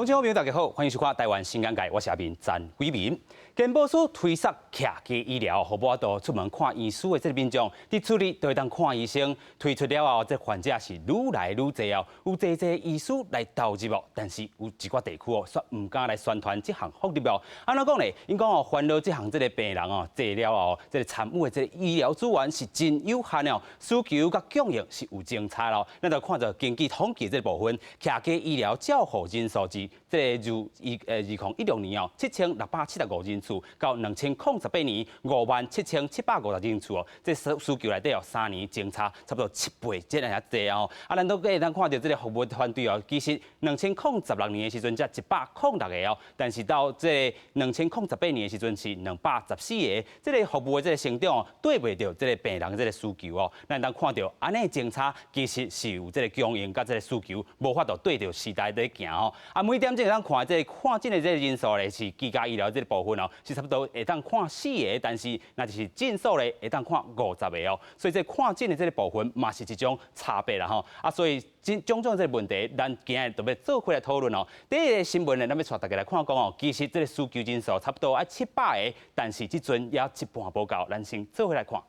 鄉親朋友大家好，歡迎收看《台灣新眼界》，我是阿明詹偉民。健保署推捒徛家醫療，予無法度出門看醫師的這个民眾，佇厝裡就會當看醫生。推出了後，這患者是愈來愈濟哦，有濟濟醫師來投入哦，但是有一寡地區哦，卻毋敢來宣傳這項福利哦。按怎講咧？𪜶講哦，煩惱這項這个病人哦，濟了後，這个參與的這个醫療資源是真有限哦，需求佮供應是有增差咯。咱就看著根據統計這个部分，徛家醫療照護人數字，這个由2016年哦，7675人次，到2018年57,750人次哦，這需求內底哦，3年增差差不多7倍，這樣濟哦。啊，咱都會當看著這个服務團隊哦，其實2016年的時陣才106個哦，但是到這2018年的時陣是214個，這个服務的這个成長哦，對袂著這个病人這个需求哦。咱當看著按呢增差，其實是有這个供應佮這个需求無法度對著時代咧行哦。啊，每點鐘會當看這个看診的這个人數咧，是居家醫療這个部分哦，是差不多會當看四個，但是若是診所咧會當看50個哦。所以這看診的這个部分嘛是一種差別啦吼。啊，所以種種這个問題，咱今日就欲做伙來討論哦。第一个新聞呢，咱欲帶大家來看講哦，其實這个需求人數差不多愛700個，但是這陣猶一半無夠，咱先做伙來看。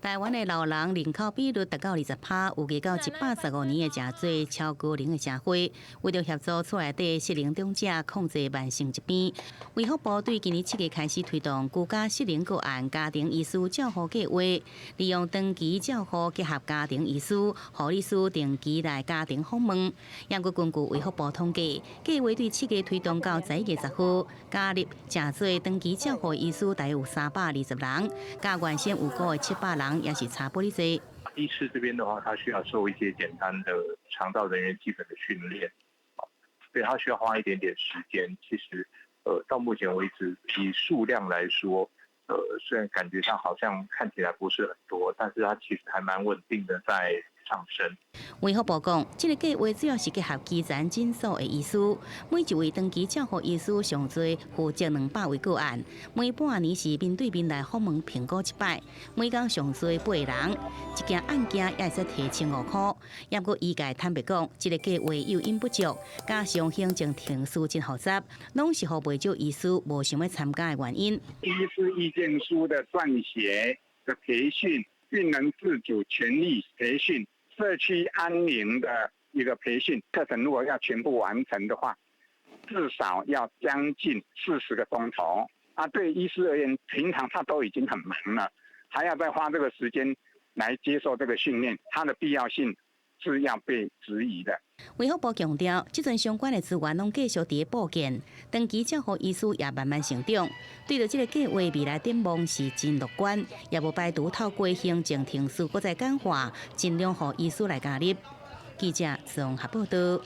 台灣的老人人口比率達到20%，預計到115年會成做超高齡的社會。為著協助厝內底失能長者控制慢性疾病，衛福部對今年7月開始推動居家失能個案家庭醫師照護計劃，利用長期照護結合家庭醫師、護理師定期來家庭訪問。毋過根據衛福部統計，計劃對7月推動到11月10號，加入成做長期照護醫師大約有320人，佮原先預估的700人也是差不離濟。醫師這邊的話，他需要受一些簡單的長照人員基本的訓練，所以他需要花一點點時間。其實，到目前為止，以數量來說，雖然感覺上好像看起來不是很多，但是它其實還蠻穩定的在上升。衛福部講，這个計劃主要是結合基層診所的醫師，每一位長期照護醫師上濟負責200位個案，每半年是面對面來訪問評估一擺，每工上濟八人，一件案件也會使提1500塊。毋過醫界坦白講，這个計劃誘因不足，加上行政程序真複雜，攏是予袂少醫師無想欲參加的原因。醫師意見書的撰寫的培訓，病人自主權利培訓。社區安寧的一個培訓課程，如果要全部完成的話，至少要將近40個鐘頭。啊，對醫師而言，平常他都已經很忙了，還要再花這個時間來接受這個訓練，它的必要性是要被質疑的。衛福部強調，這陣相關的資源攏繼續佇咧布建，長期照護醫師也慢慢成長。對著這个計劃未來展望是真樂觀，也無排除透過行政程序閣再簡化，盡量予醫師來加入。記者綜合報道。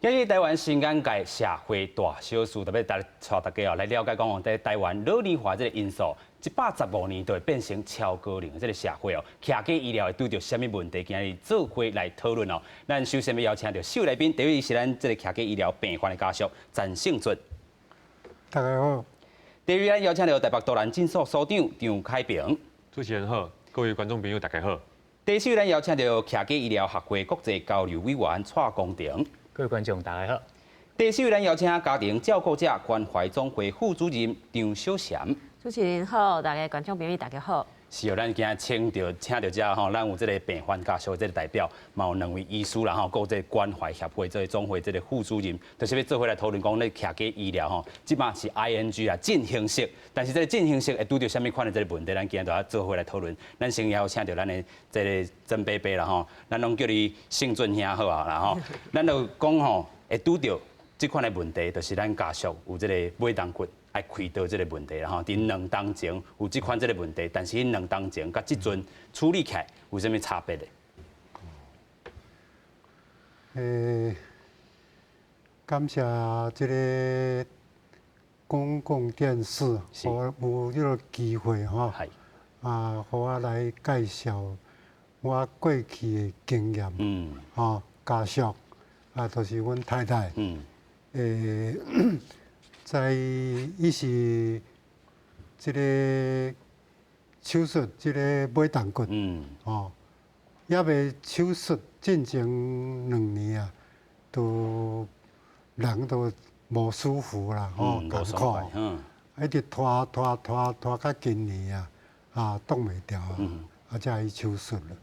今日台灣新眼界社會大小事，特別帶大家哦來了解講哦，佇台灣老年化這个因素，115年就會變成超高齡的這个社會哦。徛家醫療會拄著啥物問題？今日做伙來討論哦。咱首先欲邀請著四位來賓，第一位是咱這个徛家醫療病患的家屬陳勝俊。大家好。第二位咱邀請著台北都蘭診所所長張開平。主持人好，各位觀眾朋友大家好。第四位咱邀請著徛家醫療學會國際交流委員蔡光庭。各位觀眾大家好。第四位咱邀請家庭照顧者關懷總會副主任張小嬋。主持人好，大家觀眾朋友大家好。是哦，咱今日請著遮吼，咱有這个病患家屬這个代表，嘛有兩位醫師啦吼，閣有這个關懷協會這个總會這个副主任，就是欲做伙來討論講，咧徛家醫療吼，這擺是 ING 啊進行式，但是這个進行式會拄著啥物款的這个問題，咱今日就愛做伙來討論。咱先邀請著咱的這个曾伯伯啦吼，咱攏叫伊勝俊兄好啊啦吼，咱就講吼會拄著這款的問題，就是咱家屬有這个尾胴骨愛開刀這个問題啦吼，佇2冬前有這款這个問題，但是彼2冬前佮這陣處理起來有啥物差別咧？感謝這个公共電視，予我有這个機會吼，啊，予我來介紹我過去的經驗，吼，家屬啊，就是阮太太，在伊是這个手術這个尾胴骨，哦，猶未手術進前2年啊，都人都無舒服啦，吼，艱苦，一直拖拖拖拖到今年啊，啊，擋袂牢啊，啊，才去手術了。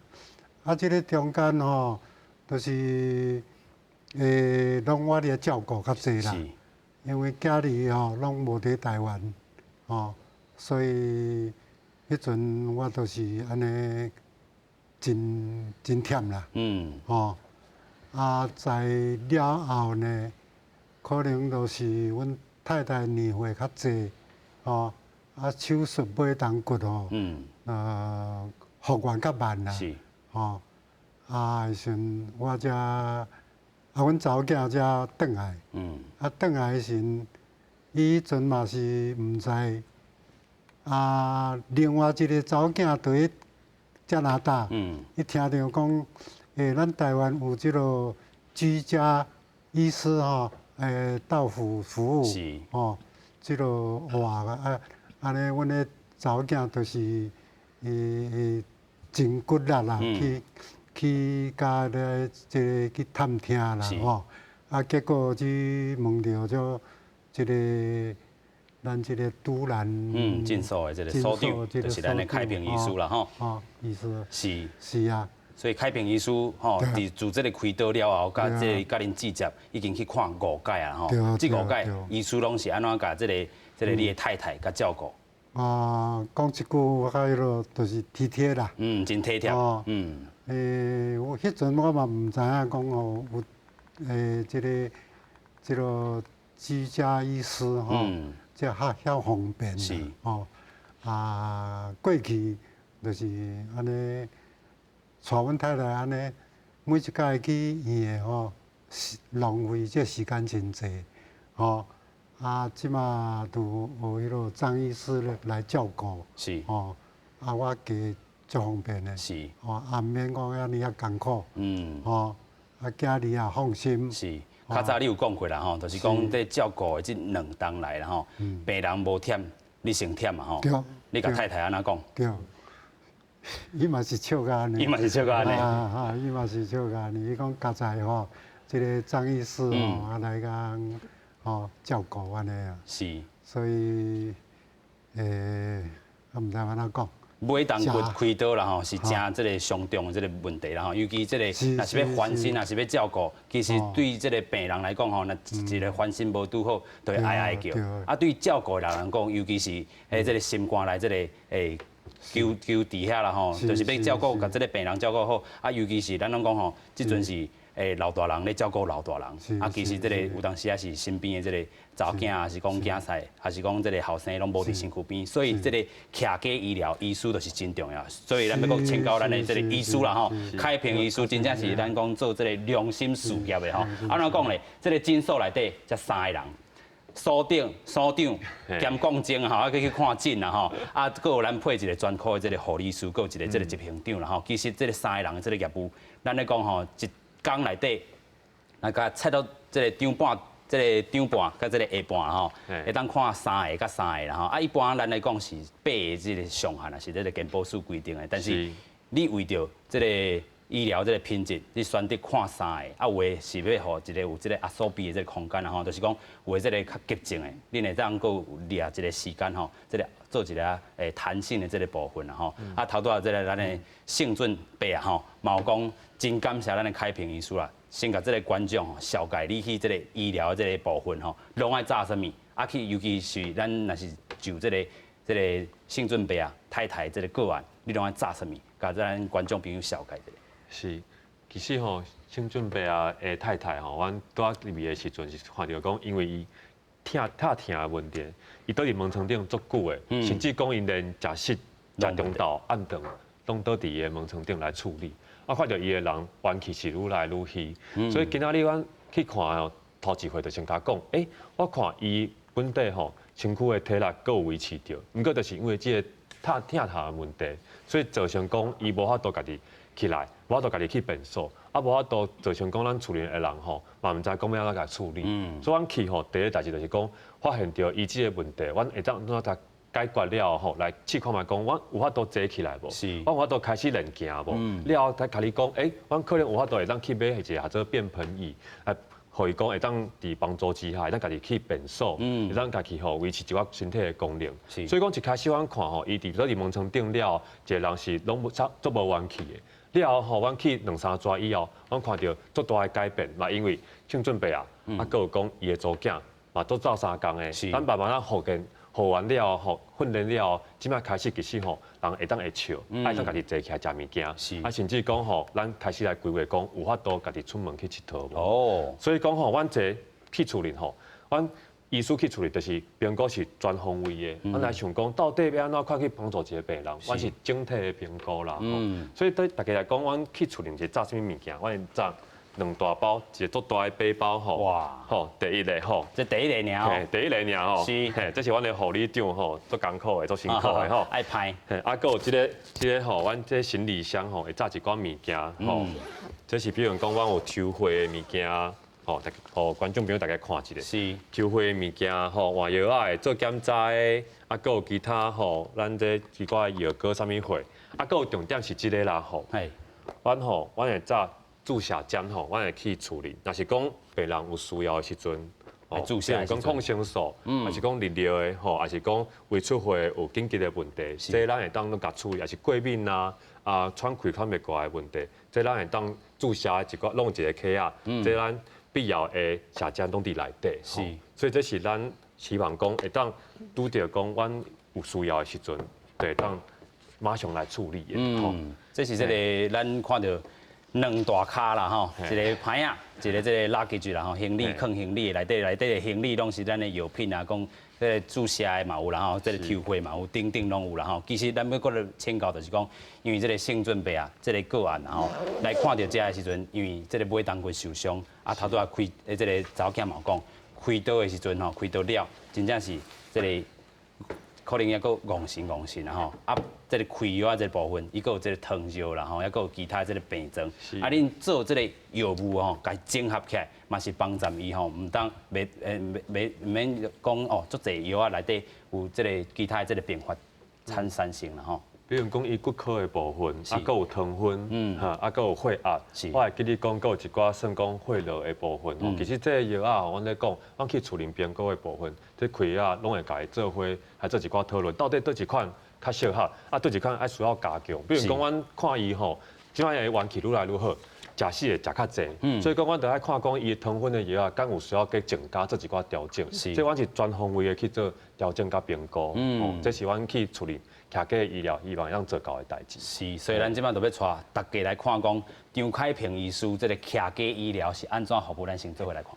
啊，這个中間吼，就是攏我咧照顧較濟啦，因為囝兒吼攏無佇台灣，吼，所以彼陣我就是按呢真真忝啦，吼，啊，在了後呢，可能就是阮太太年歲較濟，吼，啊，手術尾胴骨吼，復原較慢啦，吼，啊，彼時陣我才，啊，阮查某囝才轉來，啊，轉來的時，伊彼陣嘛是毋知，啊，另外一个查某囝佇咧加拿大，伊聽著講，咱台灣有這个居家醫師吼，到府服務，吼，這个哇啊，按呢，阮的查某囝就是，真骨力啦，去去佮咧這个去探聽啦，吼，啊，結果去問著這這个咱這个都蘭，診所的這个所長，就是咱的開平醫師啦，吼，哦，醫師，是是啊，所以開平醫師吼，佇自這个開刀了後，佮這个佮恁姊接已經去看五擺啊，吼，這五擺醫師攏是按怎共這个這个你的太太共照顧？啊，講一句我較彼落就是體貼啦。嗯，真體貼。嗯。我彼陣我嘛毋知影講吼有這个這个居家醫師吼，這較曉方便吼。啊，過去就是按呢，帶阮太太按呢，每一擺去醫院吼，浪費這時間真濟，吼。啊，這馬都有彼个張醫師來照顧，吼，啊，我加足方便的，吼，啊，毋免講遐爾仔艱苦，吼，啊，囝兒也放心。是，較早你有講過啦，吼，就是講佇照顧的這兩冬來啦，吼，病人無忝，你先忝嘛，吼。對。你共太太按怎講？對。伊嘛是笑共按呢。伊嘛是笑共按呢。啊啊，伊嘛是笑共按呢。伊講剛才吼，這个張醫師吼，啊來共吼照顧按呢啊。所以，我毋知按怎講。尾胴骨開刀啦吼，是誠這个傷重的這个問題啦吼，尤其這個若是欲翻身，若是欲照顧，其實對這个病人來講吼，若一个翻身無拄好，就會哀哀叫。啊，對照顧的人講，尤其是彼這个心肝內這个求求佇遐啦吼，就是欲照顧，共這个病人照顧好。啊，尤其是咱攏講吼，這陣是老大人咧照顧老大人，啊，其實這个有當時也是身邊的這个查某囝，還是講囝婿，還是講這个後生攏無佇身軀邊，所以這个徛家醫療醫師就是真重要。所以咱欲閣請教咱的這个醫師啦吼，開平醫師真正是咱講做這个良心事業的吼。按怎講咧？這个診所內底才三个人。所長、所長兼講政吼，啊閣去看診啦吼，啊，閣有咱配一个專科的這个護理師，閣有一个這个執行長啦吼。其實這个三個人的這个業務，咱咧講吼，一工內底，來共切到這个中半、這个中半佮這个下半吼，會當看三个佮三个啦吼。啊，一般咱來講是八个這个上限啊，是這个健保署規定的。但是你為著這个醫療這个品質，你選擇看三个，啊，有的是欲予一个有這个壓縮比的這个空間啦吼，就是講有的這个較急症的，恁會當閣有掠一个時間吼，這个做一个彈性的這个部分啦吼。啊，頭拄仔這个咱的盛俊伯啊吼，嘛有講真感謝咱的開平醫師啦，先共這个觀眾吼，紹介你去這个醫療的這个部分吼，攏愛紮啥物？啊，去尤其是咱若是就這个這个盛俊伯啊太太這个個案，你攏愛紮啥物？共咱觀眾朋友紹介一下。是，其實吼，盛俊伯啊的太太吼，阮拄仔入去的時陣是看著講，因為伊疼疼疼的問題，伊倒佇門床頂足久的，甚至講𪜶連食食、食中晝、暗頓，攏倒佇伊的門床頂來處理。啊，看著伊的人元氣是愈來愈虛，所以今仔日阮去看吼，頭一回就先共講，我看伊本底吼身軀的體力閣有維持著，毋過就是因為這个疼疼痛的問題，所以造成講伊無法度家己起來，無法度家己去便所，啊，無法度造成講咱厝裡的人吼，嘛毋知講欲按怎共處理。所以阮去吼，第一代誌就是講發現著伊這个問題，阮會當按怎共解決了後，來試看覓講，阮有法度坐起來無？阮有法度開始練行無？了後才共你講，阮可能有法度會當去買一個叫做便盆椅，啊，予伊講會當佇幫助之下，會當家己去便所，會當家己吼維持一寡身體的功能。所以講一開始阮看吼，伊佇倒佇門床頂了，一個人是攏無足無元氣的。了後吼，阮去兩三逝以後，阮看著足大的改變，嘛因為青準備啊，啊，閣有講伊的查某囝嘛都鬥相共的，咱慢慢仔復健。學完了後，訓練了後，這擺開始其實吼，人會當會笑，會當家己坐起來食物件，啊，甚至講吼，咱開始來規劃講，有法度家己出門去𨑨迌無？所以講吼，阮這去處理吼，阮醫師去處理，就是評估是全方位的。阮來想講，到底欲按怎款去幫助一個病人，阮是整體的評估啦。所以對大家來講，阮去處理是紮啥物物件？阮會紮兩大包，一個足大的背包吼。哇！吼，第一个吼，這第一个爾吼，第一个爾吼，是，嘿，這是阮的護理長吼，足艱苦的，足辛苦的吼。愛歹。嘿，啊，閣有這个這个吼，阮這行李箱吼，會紮一寡物件吼。這是比如講，阮有抽血的物件，吼，予觀眾朋友大家看一下。抽血的物件吼，換藥仔的，做檢查的，啊，閣有其他吼，咱這一寡藥膏啥物貨，啊，閣有重點是這个啦吼。阮吼，阮會紮注射針吼，阮會去處理。若是講病人有需要的時陣，注射，講抗生素，還是講利尿的吼，還是講胃出血有緊急的問題，這咱會當攏共處理，還是過敏啊、啊喘氣喘袂過來的問題，這咱會當注射一寡弄一個卡仔，這咱必要的射針攏佇內底。所以這是咱希望講會當拄著講阮有需要的時陣，就會當馬上來處理的。這是這个咱看著兩大跤啦吼，一个盤仔，一个這个 luggage 啦吼，行李囥行李內底內底的行李攏是咱的藥品啊，講這个注射的嘛有啦吼，這个抽血嘛有，等等攏有啦吼。其實咱欲閣來請教，就是講，因為這个性準備啊，這个個案吼，來看著這的時陣，因為這个尾動骨受傷，啊頭拄仔開，這个查某囝嘛有講，開刀的時陣吼，開刀了，真正是這个可能猶閣戇神戇神啦吼，啊，這个開藥仔這个部分，伊閣有這个湯藥啦吼，猶閣有其他這个病狀，啊，恁做這个藥物吼，共伊整合起來，嘛是幫助伊吼，毋當袂袂袂毋免講哦，足濟藥仔內底有這个其他的這个病發產生啦吼。比如講伊骨科的部分，啊，閣有糖分，哈，啊，閣有血壓，我會記你講，閣有一寡算講血尿的部分。其實這個藥仔，阮咧講，阮去厝裡評估的部分，這開藥攏會共伊做伙，來做一寡討論，到底佗一款較適合，啊，佗一款愛需要加強。比如講，阮看伊吼，這擺的元氣愈來愈好，食死會食較濟，所以講阮著愛看講伊的糖分的藥仔，敢有需要閣增加做一寡調整。這阮是全方位的去做調整佮評估，這是阮去處理。徛家醫療，希望當做到的代誌。是，所以咱這擺就欲帶大家來看講張開平醫師這个徛家醫療是按怎服務，咱先做伙來看。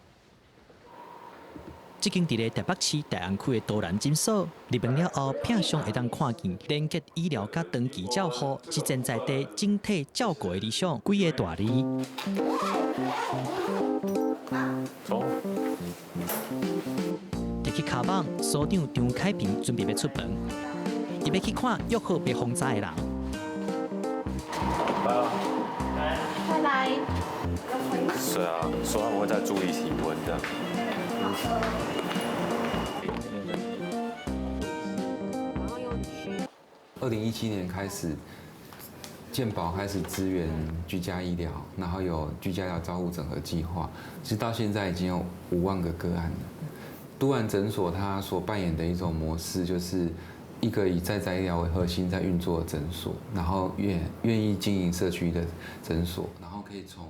這間佇咧台北市大安區的多蘭診所，入門了後，屏上會當看見連結醫療佮長期照護，是真在地整體照顧的理想。幾个大字。走。提起跤蠓，所長張開平準備欲出門。伊欲去看約好欲訪查的人。來啊！拜拜。是啊，說他們會再注意體溫這樣。 2017年開始，健保開始支援居家醫療，然後有居家醫療照護整合計劃，其實到現在已經有5萬個個案了。都蘭診所它所扮演的一種模式就是。一個以在宅醫療為核心在運作的診所，然後願意經營社區的診所，然後可以從。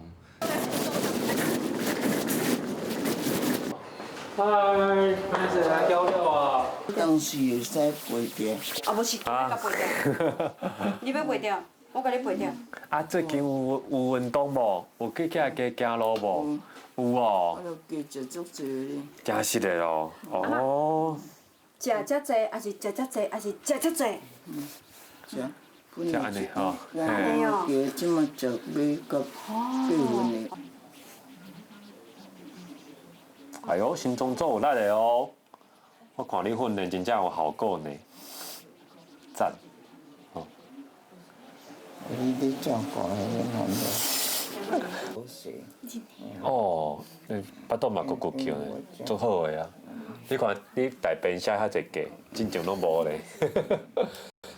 嗨，開始來交流啊！當時會使陪著。啊，無是，我共陪著。你欲陪著，我共你陪著。啊，最近有運動無？有去起來加行路無？有哦。我都加食足濟咧。真實的哦，哦。食遮濟，還是食遮濟，還是食遮濟？食，食按呢吼，按呢哦。對，這馬食欲到八分的。哎喲，心臟做有力的哦！我看你訓練真正有效果呢，讚。哦。你咧照顧彼个男的。哦，腹肚嘛鼓鼓叫呢，足好的啊。你看你大便寫遐濟格，進前攏無咧。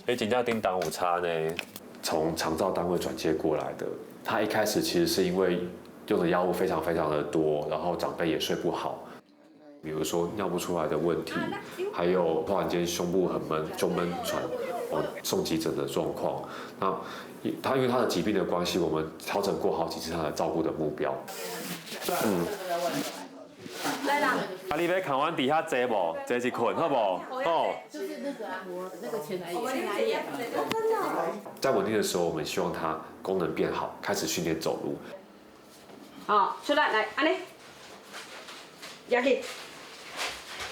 你真正叮當有差呢。從長照單位轉接過來的，他一開始其實是因為用的藥物非常非常的多，然後長輩也睡不好，比如說尿不出來的問題，還有突然間胸部很悶、胸悶喘，哦送急診的狀況。那他因為他的疾病的關係，我們調整過好幾次他的照顧的目標。嗯。來啦！啊，你欲看阮佇遐坐無？坐一困好無？哦。就是那個啊，那個前男友。前男友。在穩定的時候，我們希望他功能變好，開始訓練走路。好，出來來，按呢，舉起，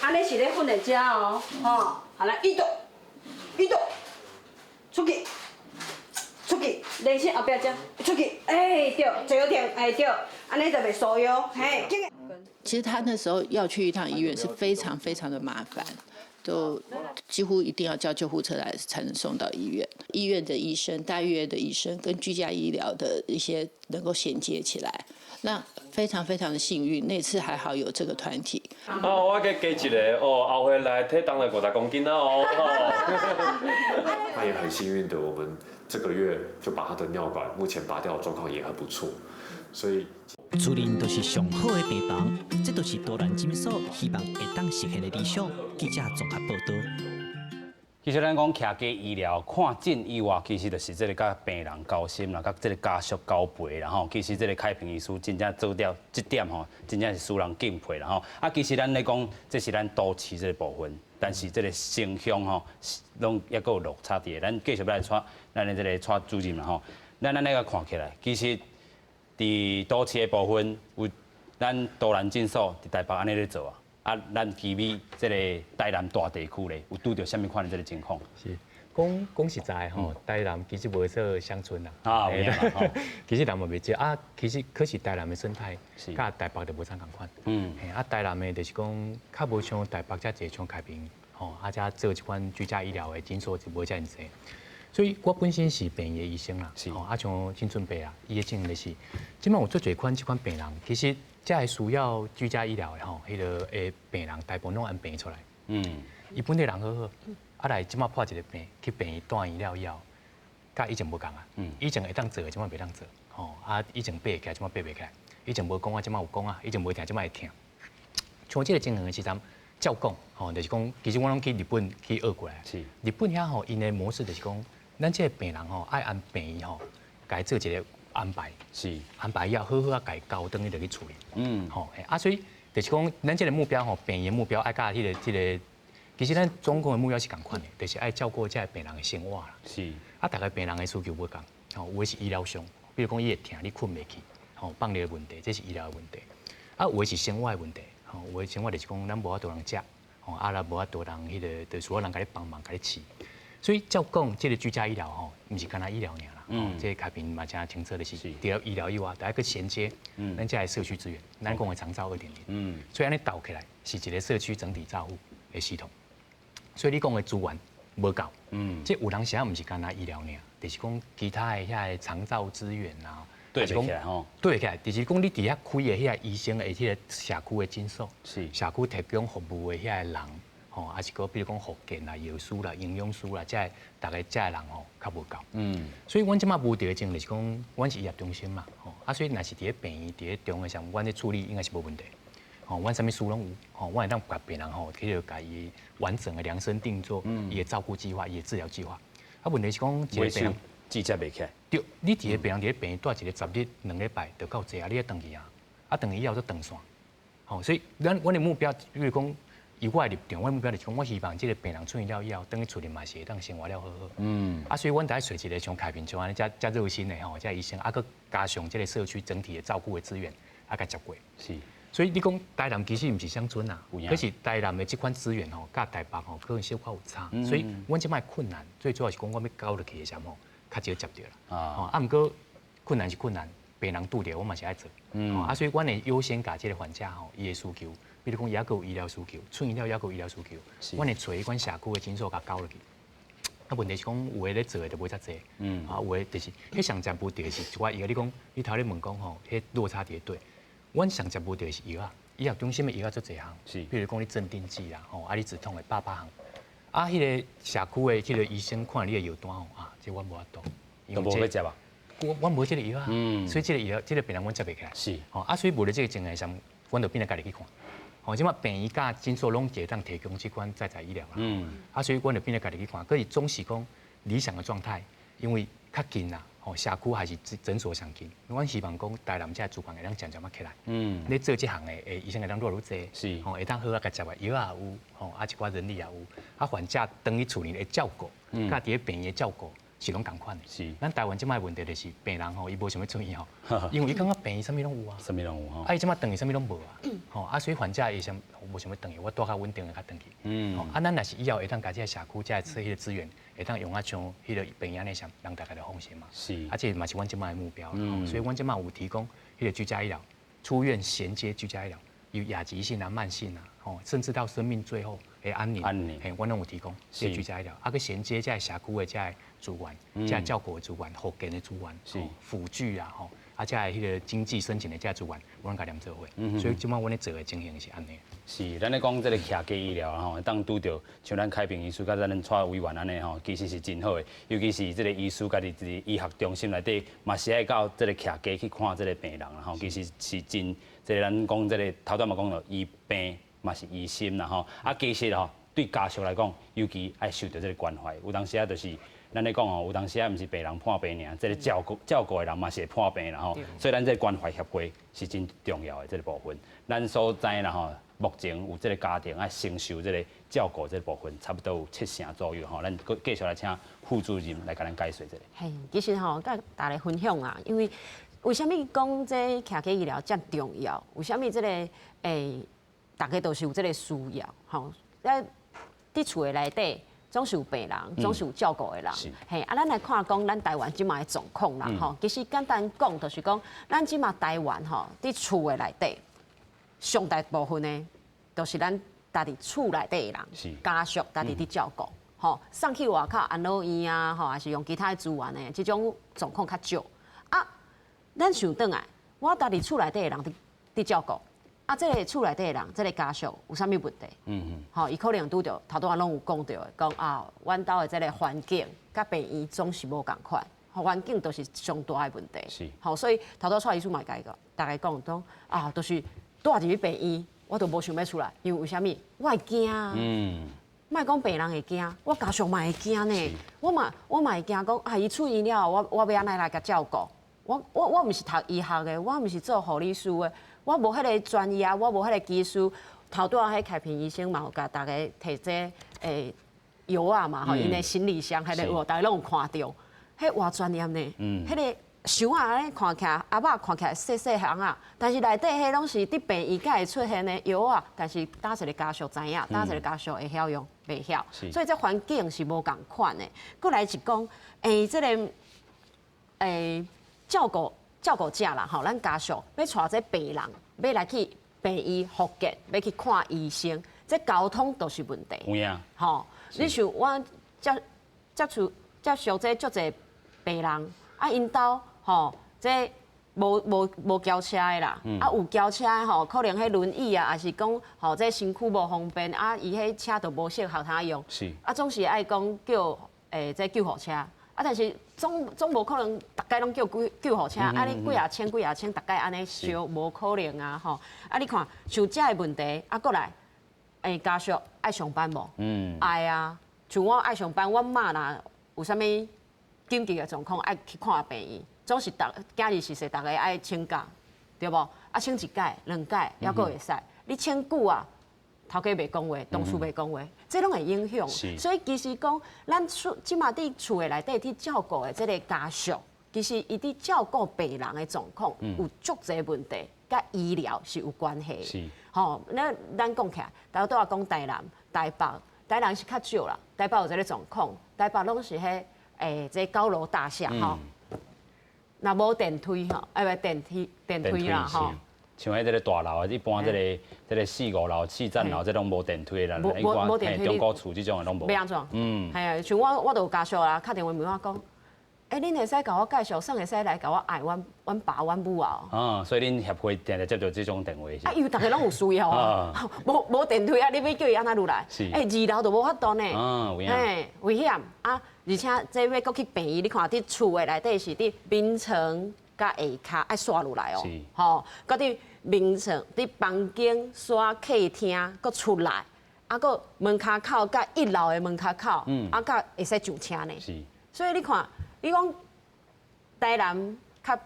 按呢是咧訓練遮哦，吼，好來，移動，移動，出去，出去，練習後壁遮，出去，哎對，坐好停，哎對，按呢就袂酥腰，嘿。其實他那時候要去一趟醫院是非常非常的麻煩，都幾乎一定要叫救護車來才能送到醫院。醫院的醫生、大醫院的醫生跟居家醫療的一些能夠銜接起來，那非常非常的幸運，那次還好有這個團體。哦，我閣加一個哦，後回來體重了50公斤了哦。他也很幸運的，我們這個月就把他的尿管目前拔掉的狀況也很不錯，所以。厝內就是上好的病房，這就是多蘭診所希望會當實現的理想。記者綜合報導。其實咱講徛家醫療看診以外，其實就是這個佮病人交心啦，佮這個家屬交陪啦吼。其實這個開平醫師真正做到這點吼，真正是使人敬佩啦吼。啊，其實咱咧講，這是咱都市這個部分，但是這個城鄉吼，攏猶閣有落差佇。咱繼續來帶咱的這個蔡主任啦吼。咱按呢共看起來，其實佇都市的部分，有咱都蘭診所佇台北按呢咧做啊。啊，咱其餘這個台南大地區咧，有拄著啥物款的這個情況？是，講講實在吼，台南其實無說鄉村啦。啊，有影其實人嘛袂少啊，其實可是台南的生態，佮台北就無啥仝款。啊，台南的就是講較無像台北遮濟像開平，吼，啊，遮做這款居家醫療的診所就無遮爾濟。所以我本身是病院的醫生啦，吼，啊像青春伯啊，伊的經驗就是，這擺有足濟款這款病人，其實遮會需要居家醫療的吼，彼個的病人大部分攏按病院出來。伊本地人好好，啊來這擺破一個病，去病院住院了以後，佮以前無仝啊。以前會當做的，這擺袂當做。吼，啊以前爬會起來，這擺爬袂起來。以前無講啊，這擺有講啊；以前無疼，這擺會疼。像這個情形的時陣，照講吼，就是講，其實我攏去日本去學過來。日本遐吼，𪜶的模式就是講，咱這個病人吼，愛按病院吼，共伊做一個安排。安排以後，好好啊，共伊交轉去就去處理。吼，啊，所以就是講，咱這個目標吼，病院目標愛佮彼個這個，其實咱總共的目標是仝款的，就是愛照顧這個病人的生活啦。啊，逐个病人的需求無仝，吼，有的是醫療上，比如講伊會疼，你睏袂去，吼，放尿的問題，這是醫療的問題。啊，有的是生活的問題，吼，有的生活就是講咱無法度人食，吼，啊，若無法度人彼個，就需要人共你幫忙，共你飼。所以照講，這個居家醫療吼，毋是干焦醫療爾啦，這個開平嘛誠清楚的是，除了醫療以外，愛閣銜接，咱這個社區資源，咱講的長照2.0，所以按呢鬥起來是一個社區整體照護的系統。所以你講的資源無夠，這有當時仔毋是干焦醫療爾，就是講其他的遐个長照資源啊，對起來吼，對起來，就是講你佇遐開的遐醫生的彼個社區的診所，社區提供服務的遐个人，吼，還是講比如講復健啦、藥師啦、營養師啦，這个逐个這个人吼較無夠。所以阮這擺無佇的情就是講，阮是醫學中心嘛，吼，啊，所以若是佇咧病院佇咧中的時陣，阮咧處理應該是無問題。吼，阮啥物事攏有，吼，阮會當共病人吼，去共伊完整的量身定做伊的照顧計劃、伊的治療計劃。啊，問題是講一個病人接袂起來。對，你一個病人佇咧病院蹛一個10日、2禮拜就夠濟啊，你愛轉去啊，啊轉去以後閣斷線。吼，所以咱阮的目標，比如講，以我的立場，我的目標就是講，我希望這個病人出院了以後，轉去厝裡嘛是會當生活了好好。啊，所以阮得愛揣一個像開平像按呢遮遮熱心的吼，這醫生，啊，閣加上這個社區整體的照顧的資源，啊，共接過。所以你講台南其實毋是鄉村啊，可是台南的這款資源吼，佮台北吼可能小可有差。所以阮這擺困難，最主要是講阮欲交落去的時陣吼，較少接著啦。啊，毋過困難是困難，病人拄著我嘛是愛做。啊，所以阮會優先共這個患者吼，伊的需求，比如講伊猶閣有醫療需求，出院了猶閣有醫療需求，阮會揣彼款社區的診所共交落去。啊，問題是講有的咧做的就無遮濟，啊，有的就是彼上濟無著是一寡藥，你講你頭咧問講吼，彼落差佇佗？阮上濟無著是藥仔，醫學中心的藥仔足濟項，比如講你鎮定劑啦，吼，啊你止痛的百百項，啊，彼个社區的彼个醫生看你的藥單吼，啊，這我無法度，都無欲接啊，我無這个藥啊，所以這个藥這个病人阮接袂起來，吼，啊，所以無咧這个情形上，阮就變來家己去看，吼，這馬病院佮診所攏會當提供這款在宅醫療啦，啊，所以阮就變來家己去看，可是總是講理想的狀態，因為較近啦。吼，社區還是診所上近，阮希望講台南這資源會當漸漸仔起來。咧做這項的，醫生會當愈來愈濟，吼，會當好好共接來，藥也有，吼，啊一寡人力也有，啊患者轉去厝裡的照顧，佮佇咧病院的照顧是攏仝款的。咱台灣這擺問題就是病人吼，伊無想欲出院吼，因為伊感覺病院啥物攏有啊，啥物攏有吼，啊伊這擺轉去啥物攏無啊，吼，啊所以患者伊想無想欲轉去，我蹛較穩定的較轉去。啊咱若是以後會當共這个社區這个彼個資源。會當用啊像彼个病院按呢啥，人大家就放心嘛。啊，這嘛是阮這擺的目標。所以阮這擺有提供彼个居家醫療，出院銜接居家醫療，有亞急性啊、慢性啊，吼，甚至到生命最後的安寧，安寧，嘿，阮攏有提供這個居家醫療，啊，閣銜接這个社區的這个資源，這个照顧的資源、復健的資源、輔具啊，吼。啊，這个彼个經濟申請的這個資源，阮共連做伙，所以這擺阮咧做的情形是按呢。是，咱咧講這个徛家醫療吼，當拄著像咱開平醫師佮咱蔡委員按呢吼，其實是真好的，尤其是這个醫師家己佇醫學中心內底，嘛是愛到這个徛家去看這个病人啦吼，其實是真，這个咱講這个頭拄嘛講著，醫病嘛是醫心啦吼，啊，其實吼對家屬來講，尤其愛受著這个關懷，有當時啊就是。咱咧講吼，有當時啊，毋是病人破病爾，這个照顧照顧的人嘛是會破病啦吼。所以咱這个關懷協會是真重要的這个部分。咱所知啦吼，目前有這个家庭愛承受這个照顧這个部分，差不多有七成左右吼。咱閣繼續來請副主任來共咱解說一下。嘿，其實吼，佮大家分享啊，因為為啥物講這徛家醫療遮重要？為啥物這個逐家都是有這个需要吼？咱佇厝的內底。總是有病人，總是有照顧的人。嘿，啊，咱來看講，咱台灣這馬的狀況啦，吼。其實簡單講，就是講，咱這馬台灣吼，佇厝的內底，上大部分的，都是咱家己厝內底的人，家屬家己佇照顧，吼，送去外口安老院啊，吼，還是用其他的資源的，這種狀況較少。啊，咱想轉來，我家己厝內底的人佇佇照顧。啊，這个厝內底的人，這个家屬有啥物問題？吼，伊可能拄著頭拄仔攏有講著的，講啊，阮兜的這个環境佮病院總是無仝款，環境都是上大的問題。吼，所以頭拄蔡醫師嘛共大家講講啊，就是蹛入去病院，我都無想欲出來，因為為啥物？我會驚啊。莫講病人會驚，我家屬嘛會驚呢。我嘛我嘛會驚講啊，伊出院了後，我我欲按怎來共照顧？我我我毋是讀醫學的，我毋是做護理師的。我無彼个專業，我無彼个技術。頭拄仔彼開平醫生嘛有共大家提這藥仔嘛，吼，𪜶的行李箱，彼个有無？大家攏有看著，彼偌專業呢？彼个箱仔按呢看起來，盒仔看起來細細項仔，但是內底彼攏是佇病院才會出現的藥仔，但是佗一个家屬知影，佗一个家屬會曉用，袂曉，所以這環境是無仝款的。閣來是講，這个照顧。照顧者啦，吼，咱家屬欲帶這病人，欲來去病院復健，欲去看醫生，這交通都是問題。有影。吼，你像我接接觸接觸這足濟病人，啊，𪜶兜吼，這無無無轎車的啦，啊有轎車的吼，可能彼輪椅啊，抑是講吼這身軀無方便，啊，伊彼車就無適合通用。啊，總是愛講叫這救護車。啊，但是總總無可能，逐擺攏叫救救護車，啊，你幾若千幾若千，逐擺按呢燒，無可能啊，吼！啊，你看，像這个問題，啊，閣來，家屬愛上班無？愛啊。像我愛上班，阮媽若有啥物緊急的狀況，愛去看病院，總是逐今日是說逐个愛請假，對無？啊，請一擺、兩擺，猶閣會使。你請久啊？頭家袂講話，同事袂講話，這攏會影響。所以其實講，咱厝這馬佇厝的內底佇照顧的這个家屬，其實伊佇照顧病人的狀況有足濟問題，佮醫療是有關係。吼，那咱講起來，頭拄仔講台南、台北，台南是較少啦，台北有這个狀況，台北攏是彼這高樓大廈吼，若無電梯吼，哎毋電梯電梯啦吼。像彼這个大樓啊，一般這个這个四五樓、四層樓，這攏無電梯啦。無無電梯。中古厝這種的攏無。欲按怎？係啊，像我我就有家屬啊，敲電話問我講，欸，恁會使共我介紹，算會使來共我愛阮阮爸阮母啊？哦，所以恁協會定定接到這種電話。啊，因為逐家攏有需要啊，無無電梯啊，你欲叫伊按怎落來？是。欸，二樓就無法度呢。啊，有影。嘿，危險啊！而且這欲閣去病院，你看佇厝的內底是佇眠床佮下跤愛紲落來哦。是。吼，閣佇眠床、佇房間、紲客廳，閣出來，啊，閣門跤口佮一樓的門跤口，啊，佮會使上車呢。是。所以你看。你講台南較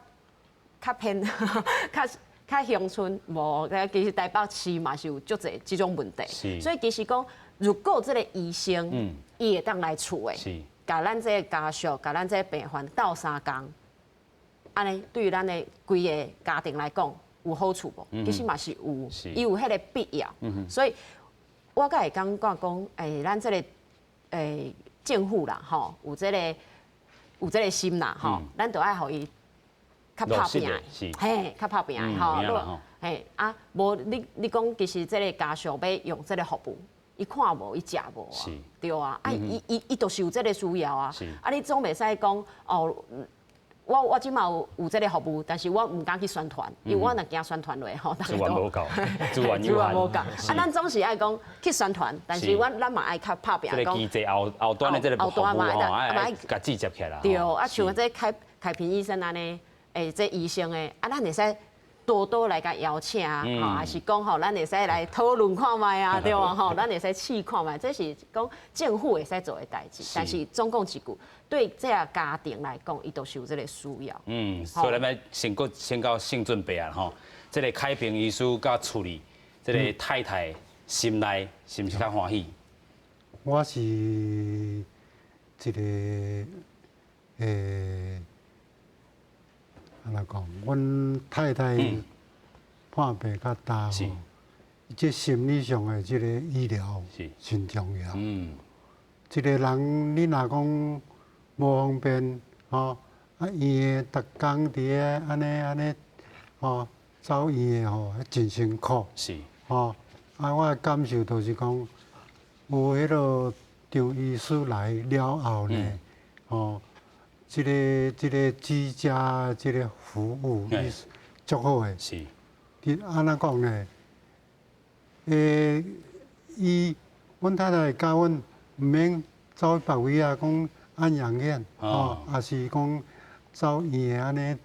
較偏，較較鄉村，無，其實台北市嘛是有足濟這種問題。所以其實講，如果這个醫生，伊會當來厝的，共咱這个家屬，共咱這个病患鬥相共，按呢對於咱的規个家庭來講，有好處無？其實嘛是有，伊有彼个必要。所以，我閣會感覺講，欸，咱這个欸政府啦，吼，有這个。有這个心啦，吼，咱就愛予伊較拍拚，嘿，較拍拚吼，嘿啊，無你你講其實這个家屬欲用這个服務，伊看無，伊食無啊，對啊，啊，伊伊伊就是有這个需要啊，啊，你總袂使講哦，我我這馬有有這个服務，但是我毋敢去宣傳，因為我若驚宣傳落吼，資源無夠，資源有限。無夠，啊，咱總是愛講去宣傳，但是阮咱嘛愛較拍拚。這個機制後後端的這個服務吼，愛共接起來。對，啊，像這開開平醫生按呢，欸，這醫生的，啊，咱會使多多來共邀請，吼，還是講吼，咱會使來討論看覓啊，對無吼？咱會使試看覓，這是講政府會使做的代誌。但是總講一句，對這个家庭來講，伊都是有這个需要。嗯，所以咱欲先閣先到性準備啊，吼，這个開平醫師佮厝裡，這个太太心內是毋是較歡喜？我是一个欸。按怎講？阮太太破病較重吼，這心理上的這个醫療真重要。一个人你若講無方便吼，啊醫院逐工佇遐按呢按呢吼，走醫院吼，真辛苦。吼，啊，我的感受就是講，有彼个張醫師來了後呢，吼。這个這个居家這个服務伊足好的。伊按怎講呢？欸，伊，阮太太教阮毋免走別位啊，講安養院，吼，抑是講走醫院按呢，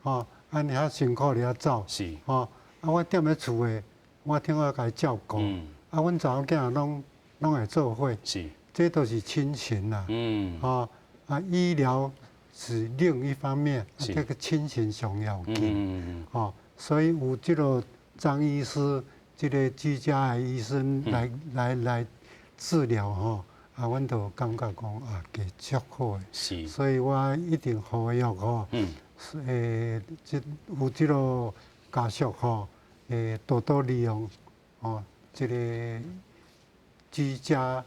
吼，按呢遐辛苦佇遐走。吼，啊，我踮咧厝的，我聽我共伊照顧。啊，阮查某囝攏攏會做伙。這都是親情啦。吼，啊，醫療是另一方面，這個親情上要緊。吼，所以有這個張醫師，這個居家的醫生來來來治療吼，啊，阮就感覺講啊，會足好的。所以我一定呼籲吼，欸，這有這個家屬吼，欸，多多利用吼，這個居家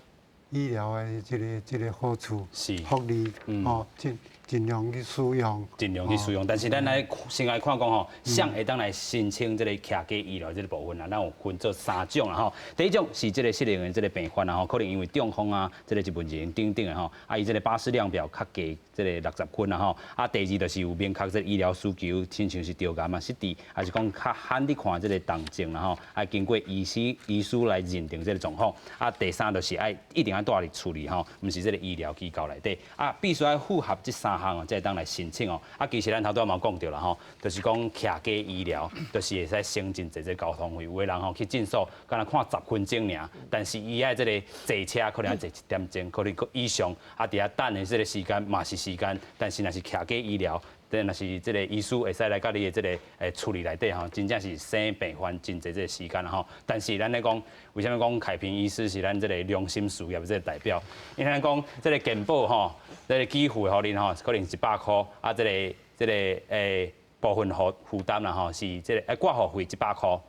醫療的這个這个好處、福利，吼，盡盡量去使用，盡量去使用。但是咱來先來看講吼，誰會當來申請這个徛家醫療這个部分啊，咱有分做三種啦吼。第一種是這个失能的這个病患啊吼，可能因為中風啊，這个一問題等等的吼，啊，伊這个巴氏量表較低這个60分啊吼。啊，第二就是有明確這个醫療需求，親像是腸癌啊、失智，還是講較罕佇看這个重症啦吼，愛經過醫師醫師來認定這个狀況。啊，第三就是愛一定愛蹛佇厝裡吼，毋是這个醫療機構內底。啊，必須愛符合這三項哦，才會當來申請哦。啊，其實咱頭拄仔嘛講著啦吼，就是講徛家醫療，就是會使省真濟這交通費。有的人吼去診所，敢若看10分鐘爾，但是伊愛這个坐車可能愛坐一點鐘，可能閣以上，啊，佇遐等的這个時間嘛是時間，但是若是徛家醫療，這若是這个醫師會使來佮你的這个欸厝裡內底吼，真正是省病患真濟這个時間吼。但是咱咧講，為啥物講開平醫師是咱這个良心事業這个代表？因為咱講這个健保吼，這个給付予恁吼，可能一百箍，啊，這个這个欸部分負負擔啦吼，是這个欸掛號費一百箍，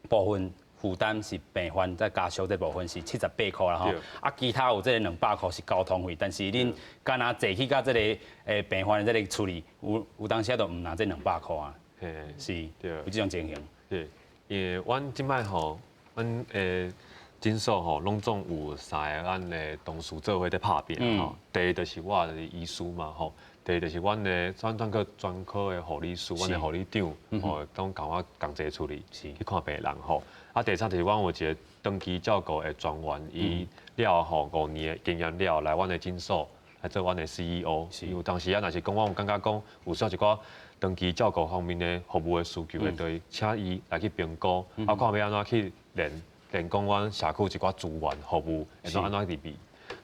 部分負擔是病患再家屬這部分是78箍啦吼，啊，其他有這个200箍是交通費，但是恁敢若坐去到這个欸病患的這个厝裡，有有當時都毋拿這兩百箍啊，是，有這種情形。對，因為阮這擺吼，阮的診所吼，攏總有三个咱的同事做伙佇拍拚吼。第一就是我就是醫師嘛吼，第二就是阮的專專科專科的護理師，阮的護理長，吼，攏共我仝齊出去去看病人吼。啊，第三就是阮有一個長期照顧的專員，伊了後5年的經驗了來阮的診所來做阮的 CEO。有當時啊，若是講阮有感覺講有需要一寡長期照顧方面的服務的需求，會對請伊來去評估，啊，看欲按怎去連連講阮社區一寡資源服務會當按怎入去。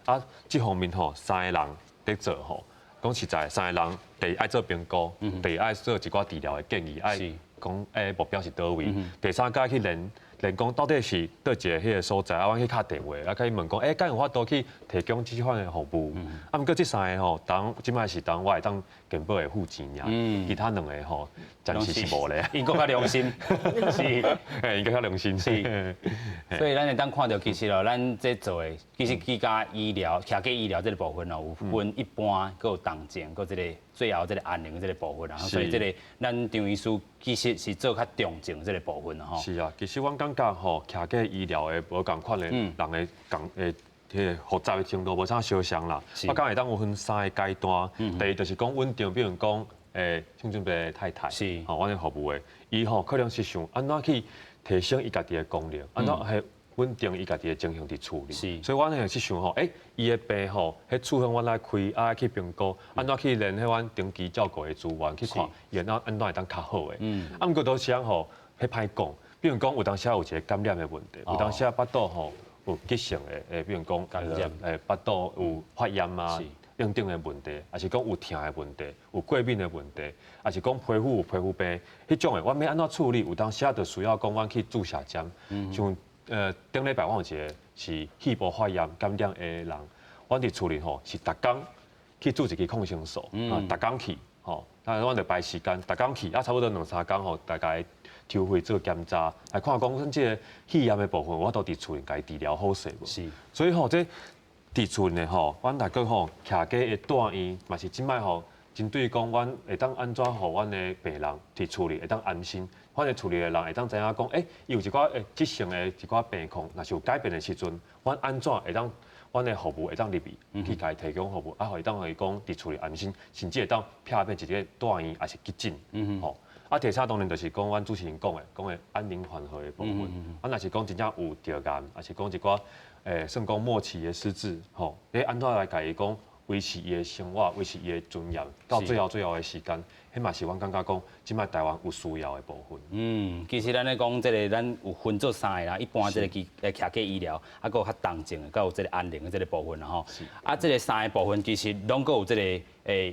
啊，這方面吼，三個人佇做吼。講實在，三个人第一愛做評估，第二愛做一寡治療的建議，愛講目標是佗位。第三個去連連講到底是佗一个彼个所在，啊，阮去敲電話，啊，共伊問講，敢有法度去提供這款的服務？啊，毋過這三个吼，當這擺是當我會當健保會付錢爾，其他兩个吼，暫時是無咧。𪜶閣較良心，是，𪜶閣較良心。是。所以咱會當看著，其實哦，咱這做的，其實居家醫療、徛家醫療這个部分哦，有分一般，閣有重症，閣這个最後這个安寧的這个部分啊。所以這个咱張醫師其實是做較重症這个部分吼。是啊，其實阮感覺吼，徛家醫療的無仝款的人的仝的彼個複雜的程度無啥相像啦。我感覺會當有分三个階段，第一就是講穩定，比如講聖俊伯太太，吼，阮的服務的，伊吼可能是想按怎去提升伊家己的功能，按怎去穩定伊家己的情形佇厝裡。所以阮係去想吼，伊的病吼，彼處方阮來開，啊去評估，按怎去連彼阮長期照顧的資源去看，伊按怎按怎會當較好的。啊，毋過都是按吼，彼歹講，比如講有當時有一個感染的問題，有當時腹肚吼有急性的，比如講感染，腹肚有發炎啊。等等的問題，抑是講有疼的問題，有過敏的問題，抑是講皮膚有皮膚病，彼種的，阮欲按怎處理？有當時就需要講，阮去注射針。像頂禮拜阮有一個是肺部發炎感染的人，阮佇厝裡吼是逐工去注一支抗生素，啊，逐工去，吼，啊，阮就排時間，逐工去，啊，差不多兩三工吼，大概抽血做檢查，來看講阮這个肺炎的部分，我都佇厝裡共伊治療好勢無？所以吼，這佇厝內吼，阮大家吼徛家的住院嘛是這擺吼，針對講阮會當按怎予阮的病人佇厝裡會當安心，阮的厝裡的人會當知影講，伊有一寡急性的一寡病況，若是有改變的時陣，阮按怎會當阮的服務會當入去去共伊提供服務，啊，會當予伊講佇厝裡安心，甚至會當避免一个住院抑是急診，吼。啊，第三當然就是講阮主持人講的，講的安寧緩和的部分。啊，若是講真正有著癌，抑是講一寡算講末期的失智，吼，你按怎來共伊講維持伊的生活，維持伊的尊嚴，到最後最後的時間，彼嘛是阮感覺講，這擺台灣有需要的部分。嗯，其實咱咧講這个，咱有分做三个啦，一般這个機徛家醫療，啊，閣有較重症的，閣有這个安寧的這个部分啦吼。啊，這个三个部分其實攏閣有這个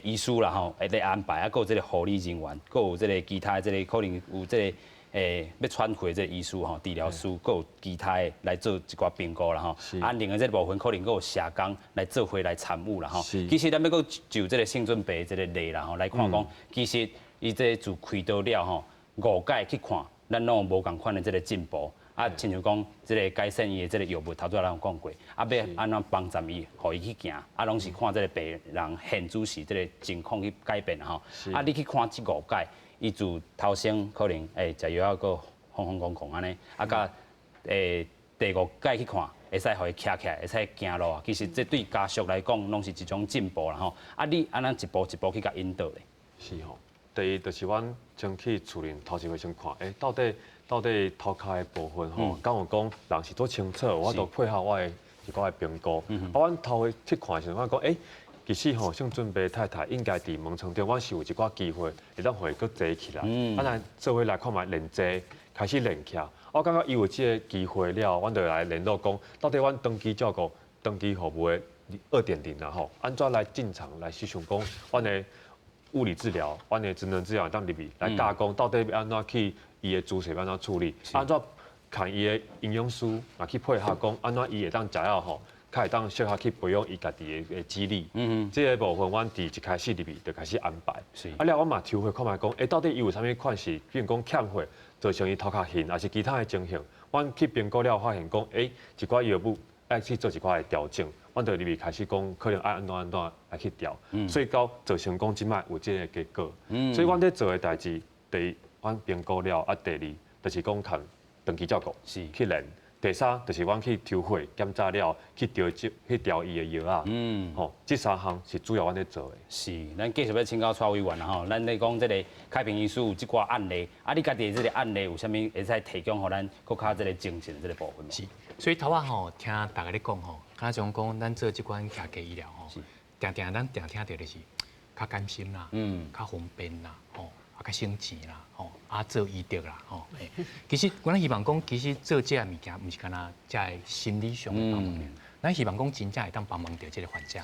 醫師啦吼，會咧安排，啊，閣有這个護理人員，閣有這个其他這个可能有這个欲喘氣的這个醫師吼，治療師，閣有其他的來做一寡評估啦吼。安寧的這个部分可能閣有社工來做伙來參與啦吼。其實咱欲閣就這个聖俊伯這个例啦吼來看講，其實伊這自開刀了吼，五擺去看，咱攏有無仝款的這个進步。啊，親像講這个改善伊的這个藥物，頭拄仔咱有講過，啊，欲按怎幫助伊，予伊去行，啊，攏是看這个病人現主時這个情況去改變吼。啊，你去看這五擺，伊自頭先可能食藥仔閣風風光光按呢，啊，佮第五擺去看，會使予伊徛起來，會使行路啊。其實這對家屬來講，攏是一種進步啦吼。啊，你按怎一步一步去共引導咧？是吼，第一就是阮先去厝裡頭一回先看，到底頭殼的部分吼，敢有講人是做清楚，我都配合我的一寡的評估。啊，阮頭回去看的時陣，我講其實吼，聖俊伯太太應該佇門床頂，阮是有一寡機會會當予伊閣坐起來。啊，咱做伙來看覓練坐，開始練起來。我感覺伊有這个機會了，阮就來聯絡講，到底阮長期照顧、長期服務的2.0啦吼，按怎來進場來去想講，阮的物理治療、阮的職能治療會當入去來教講，到底欲按怎去伊的姿勢欲按怎處理，按怎看伊的營養師嘛去配合講，按怎伊會當食了吼，較會當適合去培養伊家己的肌力。這个部分阮佇一開始入去就開始安排。啊了，阮嘛抽血看覓講，到底伊有啥物款是，比如講欠血，造成伊頭殼眩，抑是其他的情形，阮去評估了發現講，一寡藥物愛去做一寡的調整，阮就入去開始講，可能愛按怎按怎來去調。所以到造成講這擺有這个結果。所以阮咧做的代誌，第一，阮評估了，啊，第二，就是講看長期照顧，去練，第三就是阮去抽血檢查了，去調去調伊的藥仔。吼，這三項是主要阮咧做的。是，咱繼續欲請教蔡委員啦吼，咱咧講這個凱平醫師有這寡案例，啊，你家己的這個案例有啥物會使提供予咱閣較這個精進的這個部分無？是，所以頭仔吼聽大家咧講吼，敢若像講咱做這款徛家醫療吼，定定咱定聽著就是較甘心啦，較方便啦，吼，啊較省錢啦，吼，啊做醫德啦，吼。其實阮希望講，其實做這个物件，毋是干焦這个心理上的幫忙，咱希望講真正會當幫忙著這个患者。